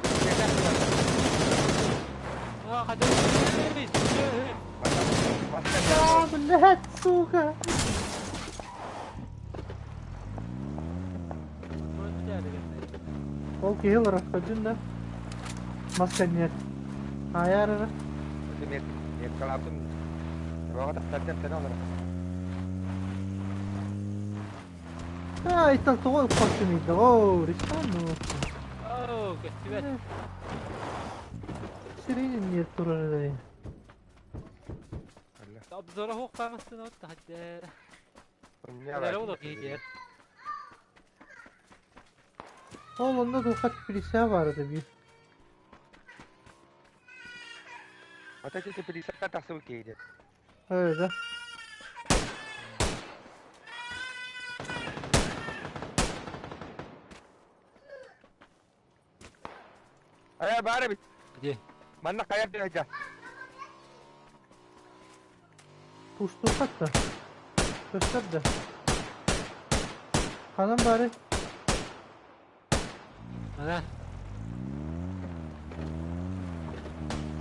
А, хотя А, блядь, сука. Ол киһи олорор, да? Маска нет. Айар эрэ. Меткалаабытым. Роҕа тахсар сен олорор. А, итак, тоҕо ыкпаккын О, Ристану. Оо, көстүбэт. Сирин нет турар эрэ. Обзора хук памастын от тахаддер. Олору киһи Ол онно туохха теплица баар этэ биир. Ата теплицаҕа тахсыбыт киһи. Ээ да. Ая баар эбит. Где? Манна хайар дьэ. Пустуохха да. Көстөр да. Ханан баары? Ана.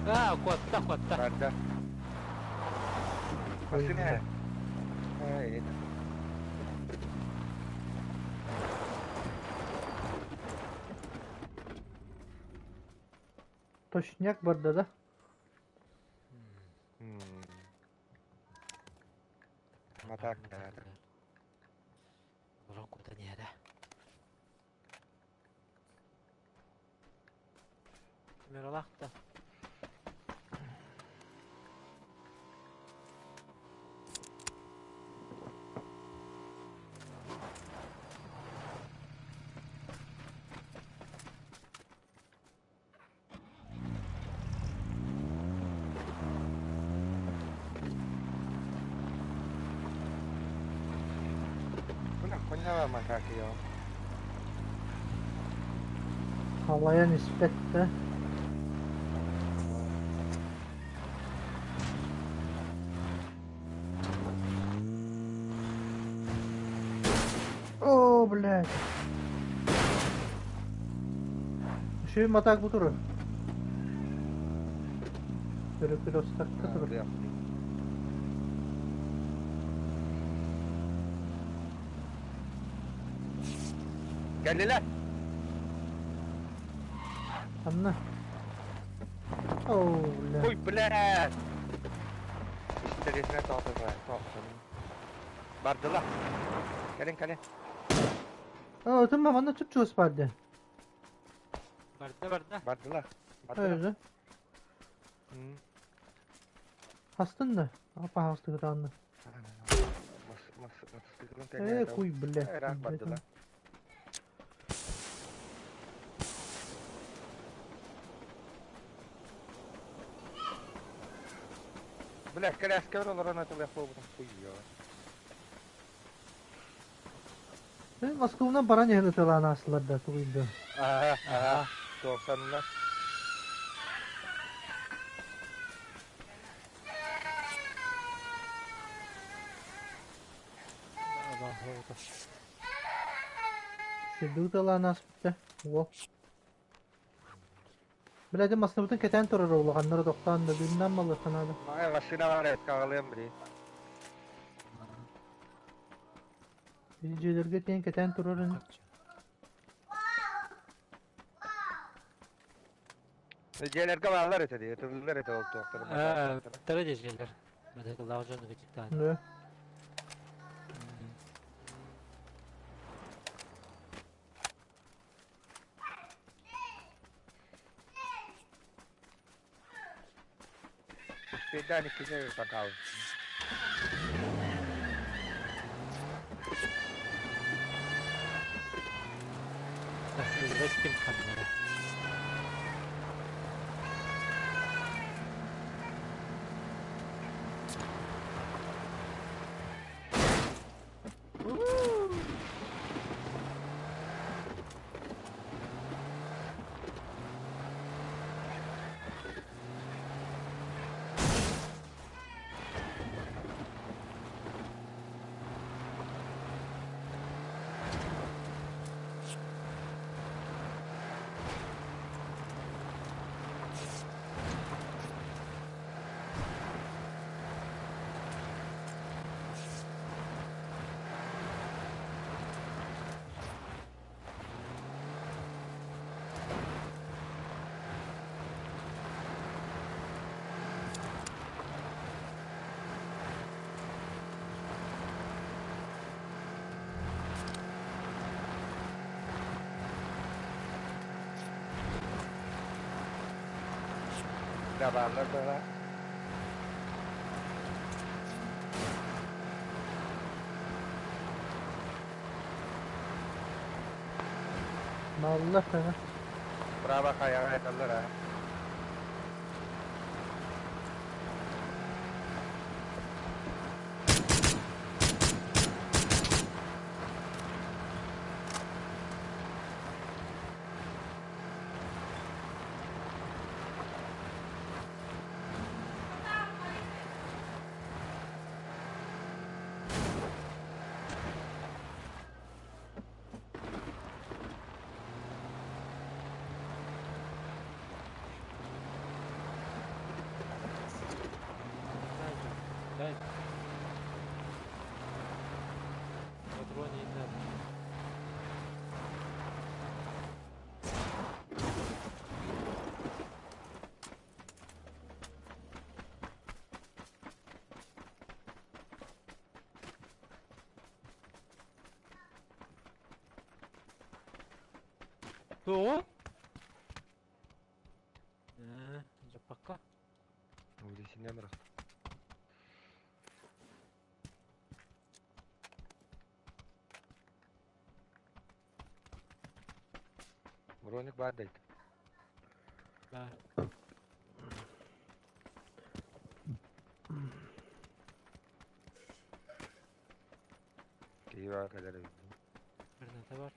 А, куотта, куотта. Барда. Машина. Ай, это. Точняк барда да? Матак. Урон куда не да. Миралахта. Kuna конява матак yo. Havaya nispette. О, блядь. Şu матак бу турар. Перекрестокка турар. Geldiler. Анна. О, бля. Ой, блядь. İşte tohum tohum. Bardılar. Gelin gelin. О, ты мама на чуть спарды. Барда, барда. Bardılar. Bardılar. Öyle. Хастын да. Апа хасты гранны. Э, хуй, бля. Rak bardılar. Бля, коляска олорон атылы хуй Москвына баран ехны тылан асылар да тугуйду. Ага, ага. 90'lar. Сирдүү тылан аспыта. Во. Блядь, Москвытын кетен турар улаганнары токтоон да дүннан малыханады. Мага машина бар эт кагалыям бри. Видеолерге тен кетен турарын. Желерге баалар эте ди, тыллар эте ол токтор. Аа, тары дежелер. Мадакыллаах дьону кытыктаан. Да. Педан иккине такал. Ким ханнара. Да бааллар быһа. Бааллар саҥа. Право хайаҕа айталлар аа. Дай. Патроны не надо. Кто? Пока. Улисинен бырах. Броник баар дейт. Да. Киһи баар кэлэр эбит. Граната бар.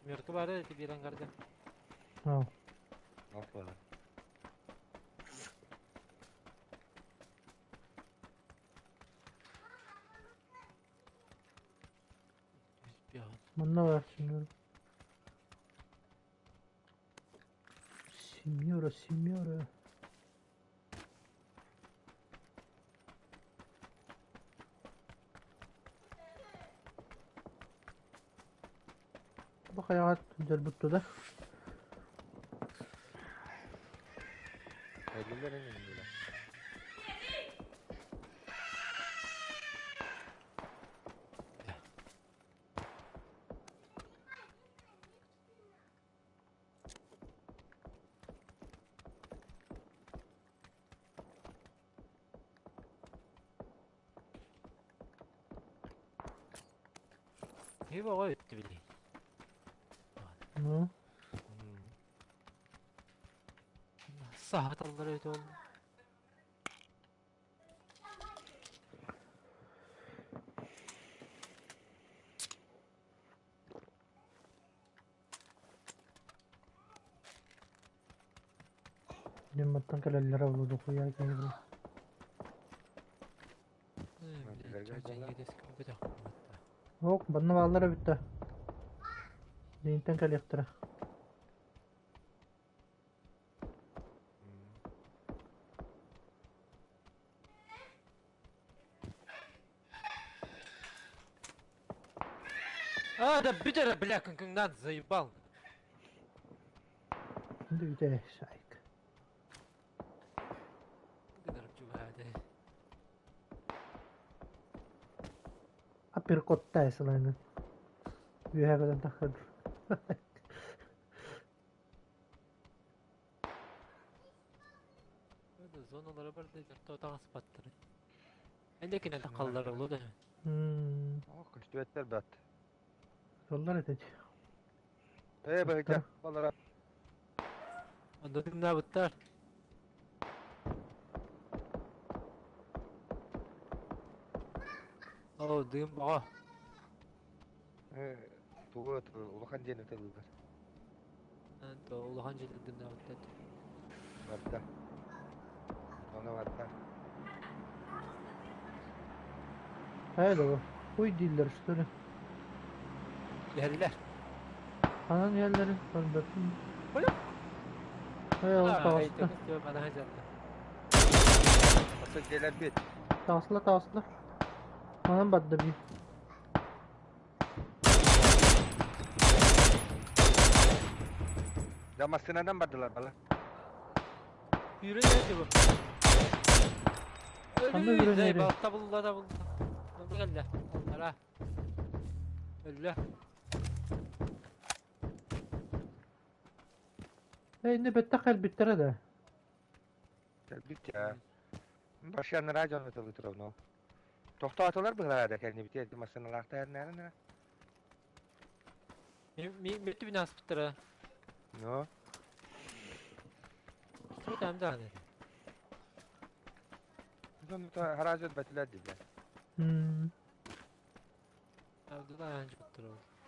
Семерка бар эти биир ангарда. Ау. Ох буолар. Манна баар семёра. Семёра, семёра. Бу хайаҕа дьарбыт да? Өллүлэр ини иннилэр. Киһи бөҕө өттү били. Ну, Сааталлар эбит ол. Дьоммуттан кэлэллэрэ буолуо дохуйа киһи бу. Ок, банна бааллара бүттэ. Диинтэн кэлиэхтэрэ. А, да бүтэр, бля, күҥкүҥнан заебал. Бүтэ шайк. Гынарып чугаһаады. Апперкоттай сылайны. Үөһэ көтөн тахсар. Зоналара бар да жұртта таҕаспаттар. Элекинен тахаллар олу да. Ох, көстүбэттэр бат. Соллар этэ. Ээ, быһыйда, балара. Онда тымнаабыттар. Оо, дыым баҕа. Ээ, тугу улахан диэн ытыллар. То улахан дьиэ дымнаабыттар. Барда. Ону барда. Хайа да хуй дииллэр, что ли? Иһэллэр. Ханан иһэллэрин көрбөппүн. Бля. Хайа ол таҕыста. Манаһа дьалла. Асы дьиэлэр бит. Таҕысла, таҕысла. Манан барда бии. Да массыынанан бардылар бала. Yürü nerede bu? Ханна yürü Өлүү, нери? балта булла да булла. Онда кэллэ. Аллара. Өллө. Э, иннэ бэттэх кэлбиттэрэ да. Кэлбит я. Башан радионы тылы Тохтоотулар быһалаада кэлнибити массыыналаахтар Мүттү аспыттара. Ну, Что там да? Хараажат бэтилер дилер.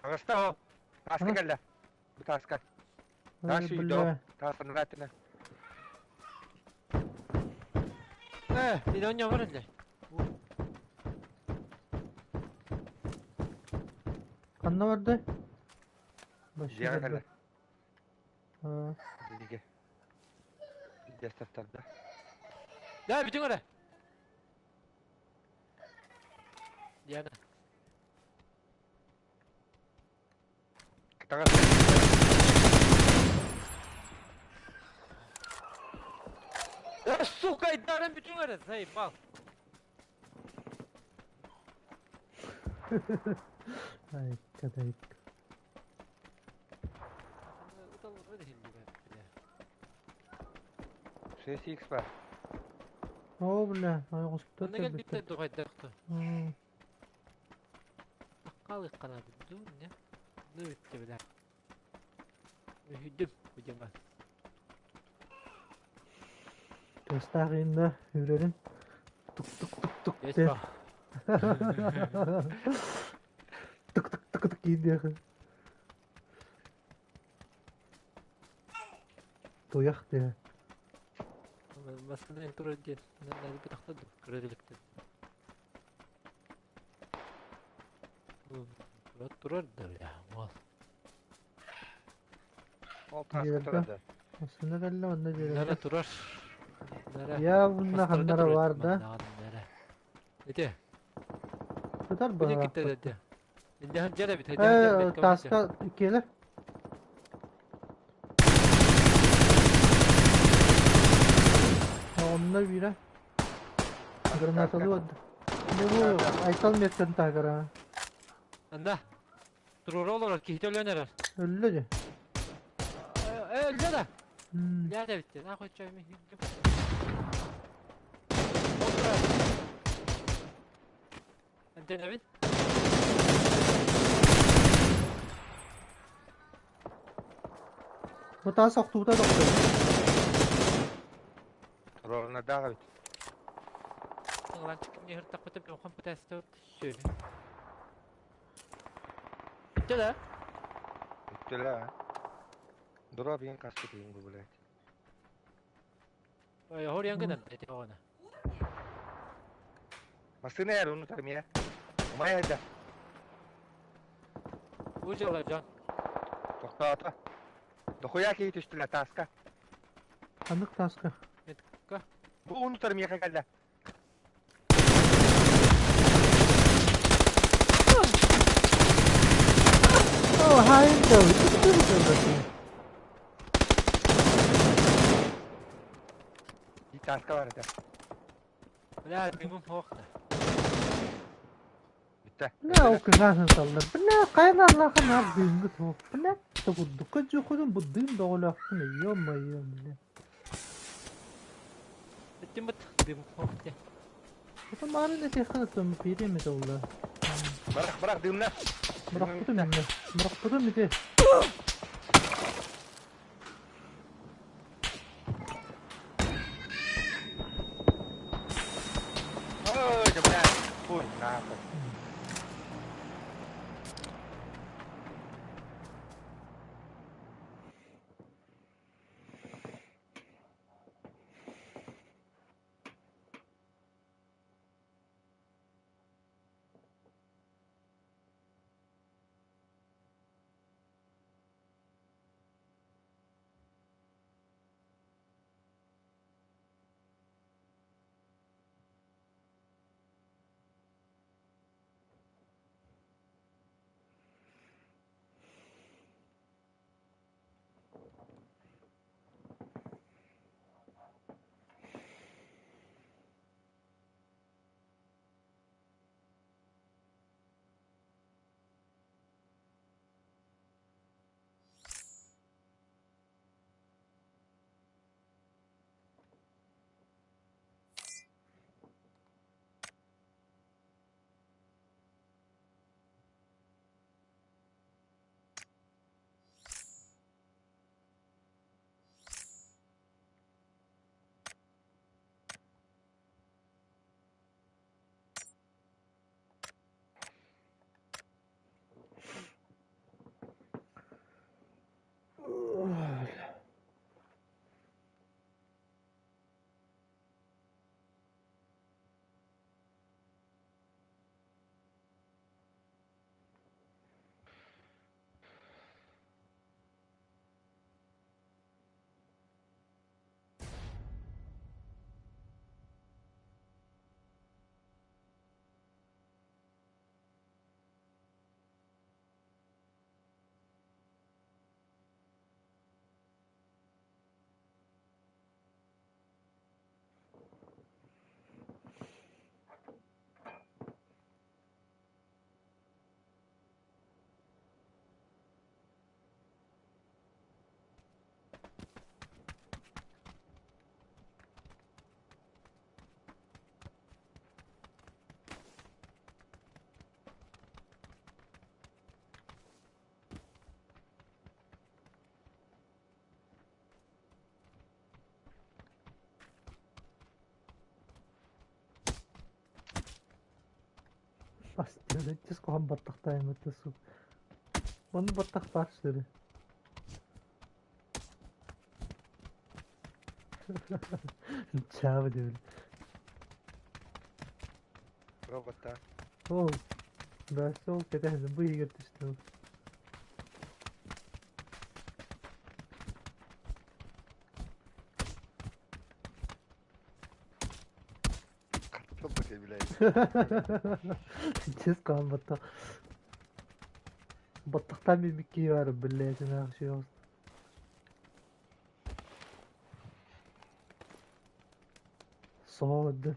Аҕыста ол. Таска кэллэ. Бу таска. Тас үйдө. Тас анратына. Э, идоньо бар эле. Ханна барда? Дьиэҕэ кэллэ. Диге. Дестаптарда. Да, бүтүң эрэ. Диана. Таҕас. Э, сука, айдарын бүтүң эрэ, заебал. Ай, кадайк. 6x бар. О, бля, айгыстар Онно кэлбиттэр дуҕайдахты. Аккал ыккана дуу, не? Ну үттэ бля. Үһүдүм, будема. Тастаах инна үрэрин тук-тук-тук-тук Есть деп. ба. Тук-тук-тук-тук диэх. Туйах диэ. Маскына турар диэн, битахта көрөрүлүктен. Турар да бля, ол. Ол таска турар. Массыына кэллэ онно Нара дьиэлэргэ. турар. Нара. Я мунна ханнара бар да. Ите. Тутар Бүне быһа. китте деді. Инде жара бит. Э, таска келе. Онно бире. Гранаталы барды. Не бу айтал меттен тагара. Анда. Турар олар кихте өлөнөр. Өллө же. Э, өлдө да. Я да битти. На хоча ми. Антен бит. Бу тас охтуута доктор. Турарына дагы бит. Ланчик не хыртак битеп йохан пытасты сөй. Битти да. Бүттүлэ. Дура биин каска тиин бу блядь. Ой, хорьян гынан бит она. Массыына эр уну тармия. Умай айда. Ужала жан. Тохтоото. Дохуя кии түстүлэ таска. Ханнык таска. Метка. Бу уну тармия кэллэ. О, хайын да. Түттү И таска бар это. Бля, бимум хохта. Бүттэ. Бля, ол кыгасын саллар. Бля, кайнарлахан ар дынгы тоқ. Бля, токурдукка жохудун бу дым доголоохтун. Ё-моё, бля. Биттим бит. Бимум хохта. Это марын этеххана том пиреме толла. Барах барах дымна. Бырахпытым инне. Бырахпытым ите. Ой, да блядь. Фуй, нахуй. Астыгын хоһон баттахтааймыт сук. Оны баттах баар что ли? Чаабы диэбил. Робота. Ол, да, сол кэтэһэн бу иһигэр түстүм. Картопа блядь. Чес хаан баттах. Баттахтаан биирбит киһи баар блядь, син Соһон ырды.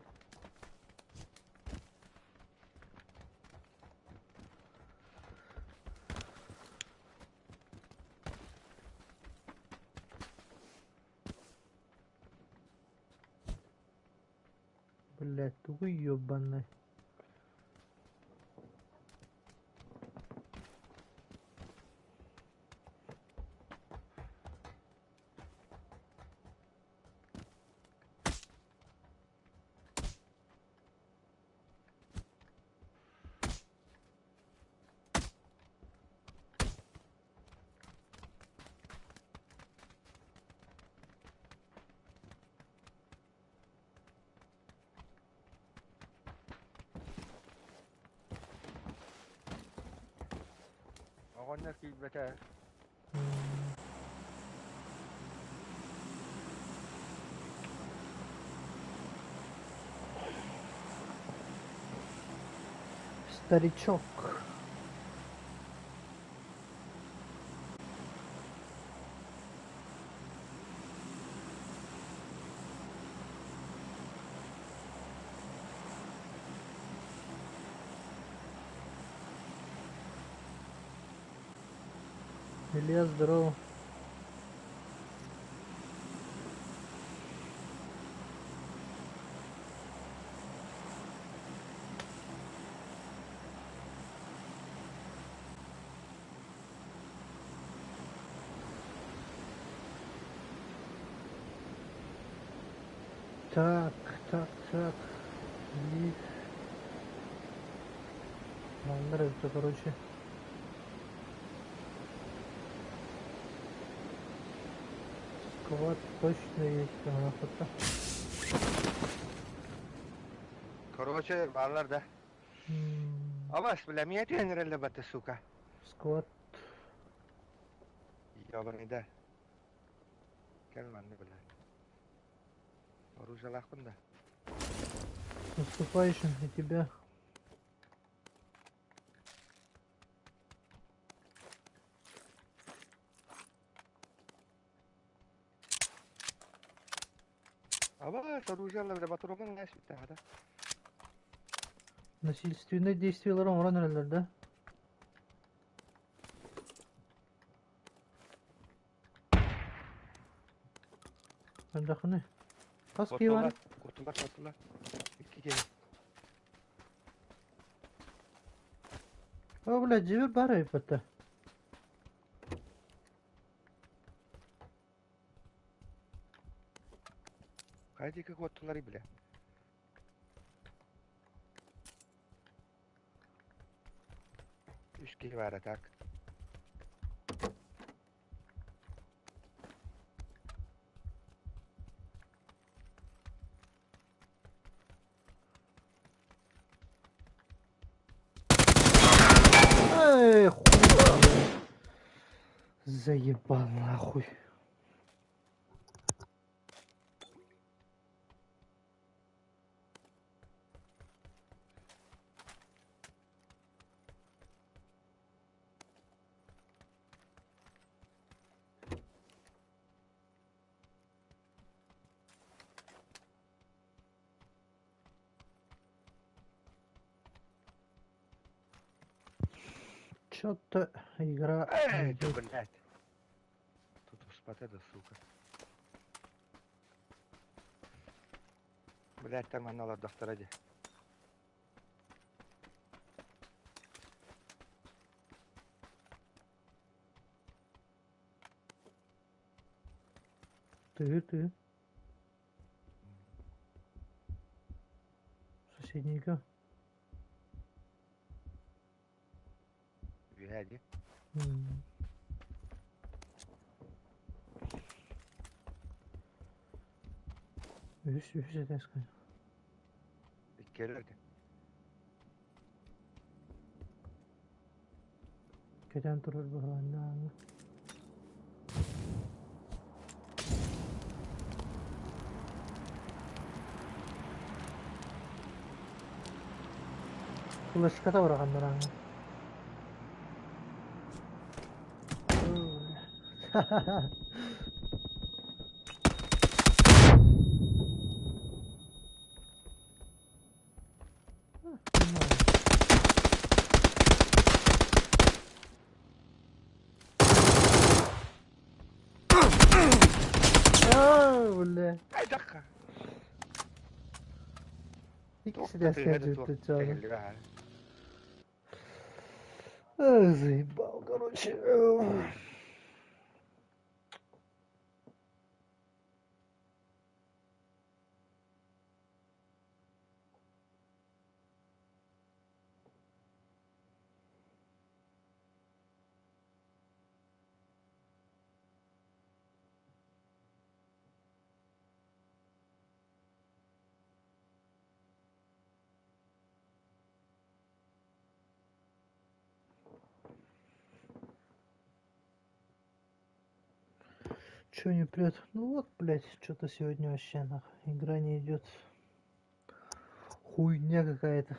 Блядь, тугуй ёбаный. Оҕонньор киирбэтэ. Старичок. Илья, здорово. Так, так, так. И... Нам нравится, короче. Сквад точно есть. Ага, фото. Короче, бааллар да. Абас, бля, меня тренерелле бата, сука. Сквад. Ебаный, да. Кэл манна, бля. Оружиялаахпын да. С наступающим и тебя. Абас, оружиялар, бля, батурогун нэспиттэ, хата. Насильственные действиялар оҥорон эрэллэр да? Ардахыны. Хас киһи бар? Куоттулар, куоттулар, куоттулар. Икки киһи. О, блядь, дьиэбэр баар эбит Хайа диэки куоттуларый, бля. Үс киһи баара так. Эй, хуй. Заебал нахуй. Чё-то игра Эй, ты, идёт. блядь. Тут успата да, сука. Блядь, там она доктора де. Ты, ты. Соседненько. Үөһээ дии. Үһүс, үһүс этээскэ. Иккиэлэр этэ. Кэтээн турар быһылааннааҕы. Флешката быраҕаннар ааҥҥа. Бля. Айдахха. Иккис этээскэ дьүттү Заебал, короче. Чё не прет? Ну вот, блядь, что-то сегодня вообще нахуй. Игра не идет. Хуйня какая-то.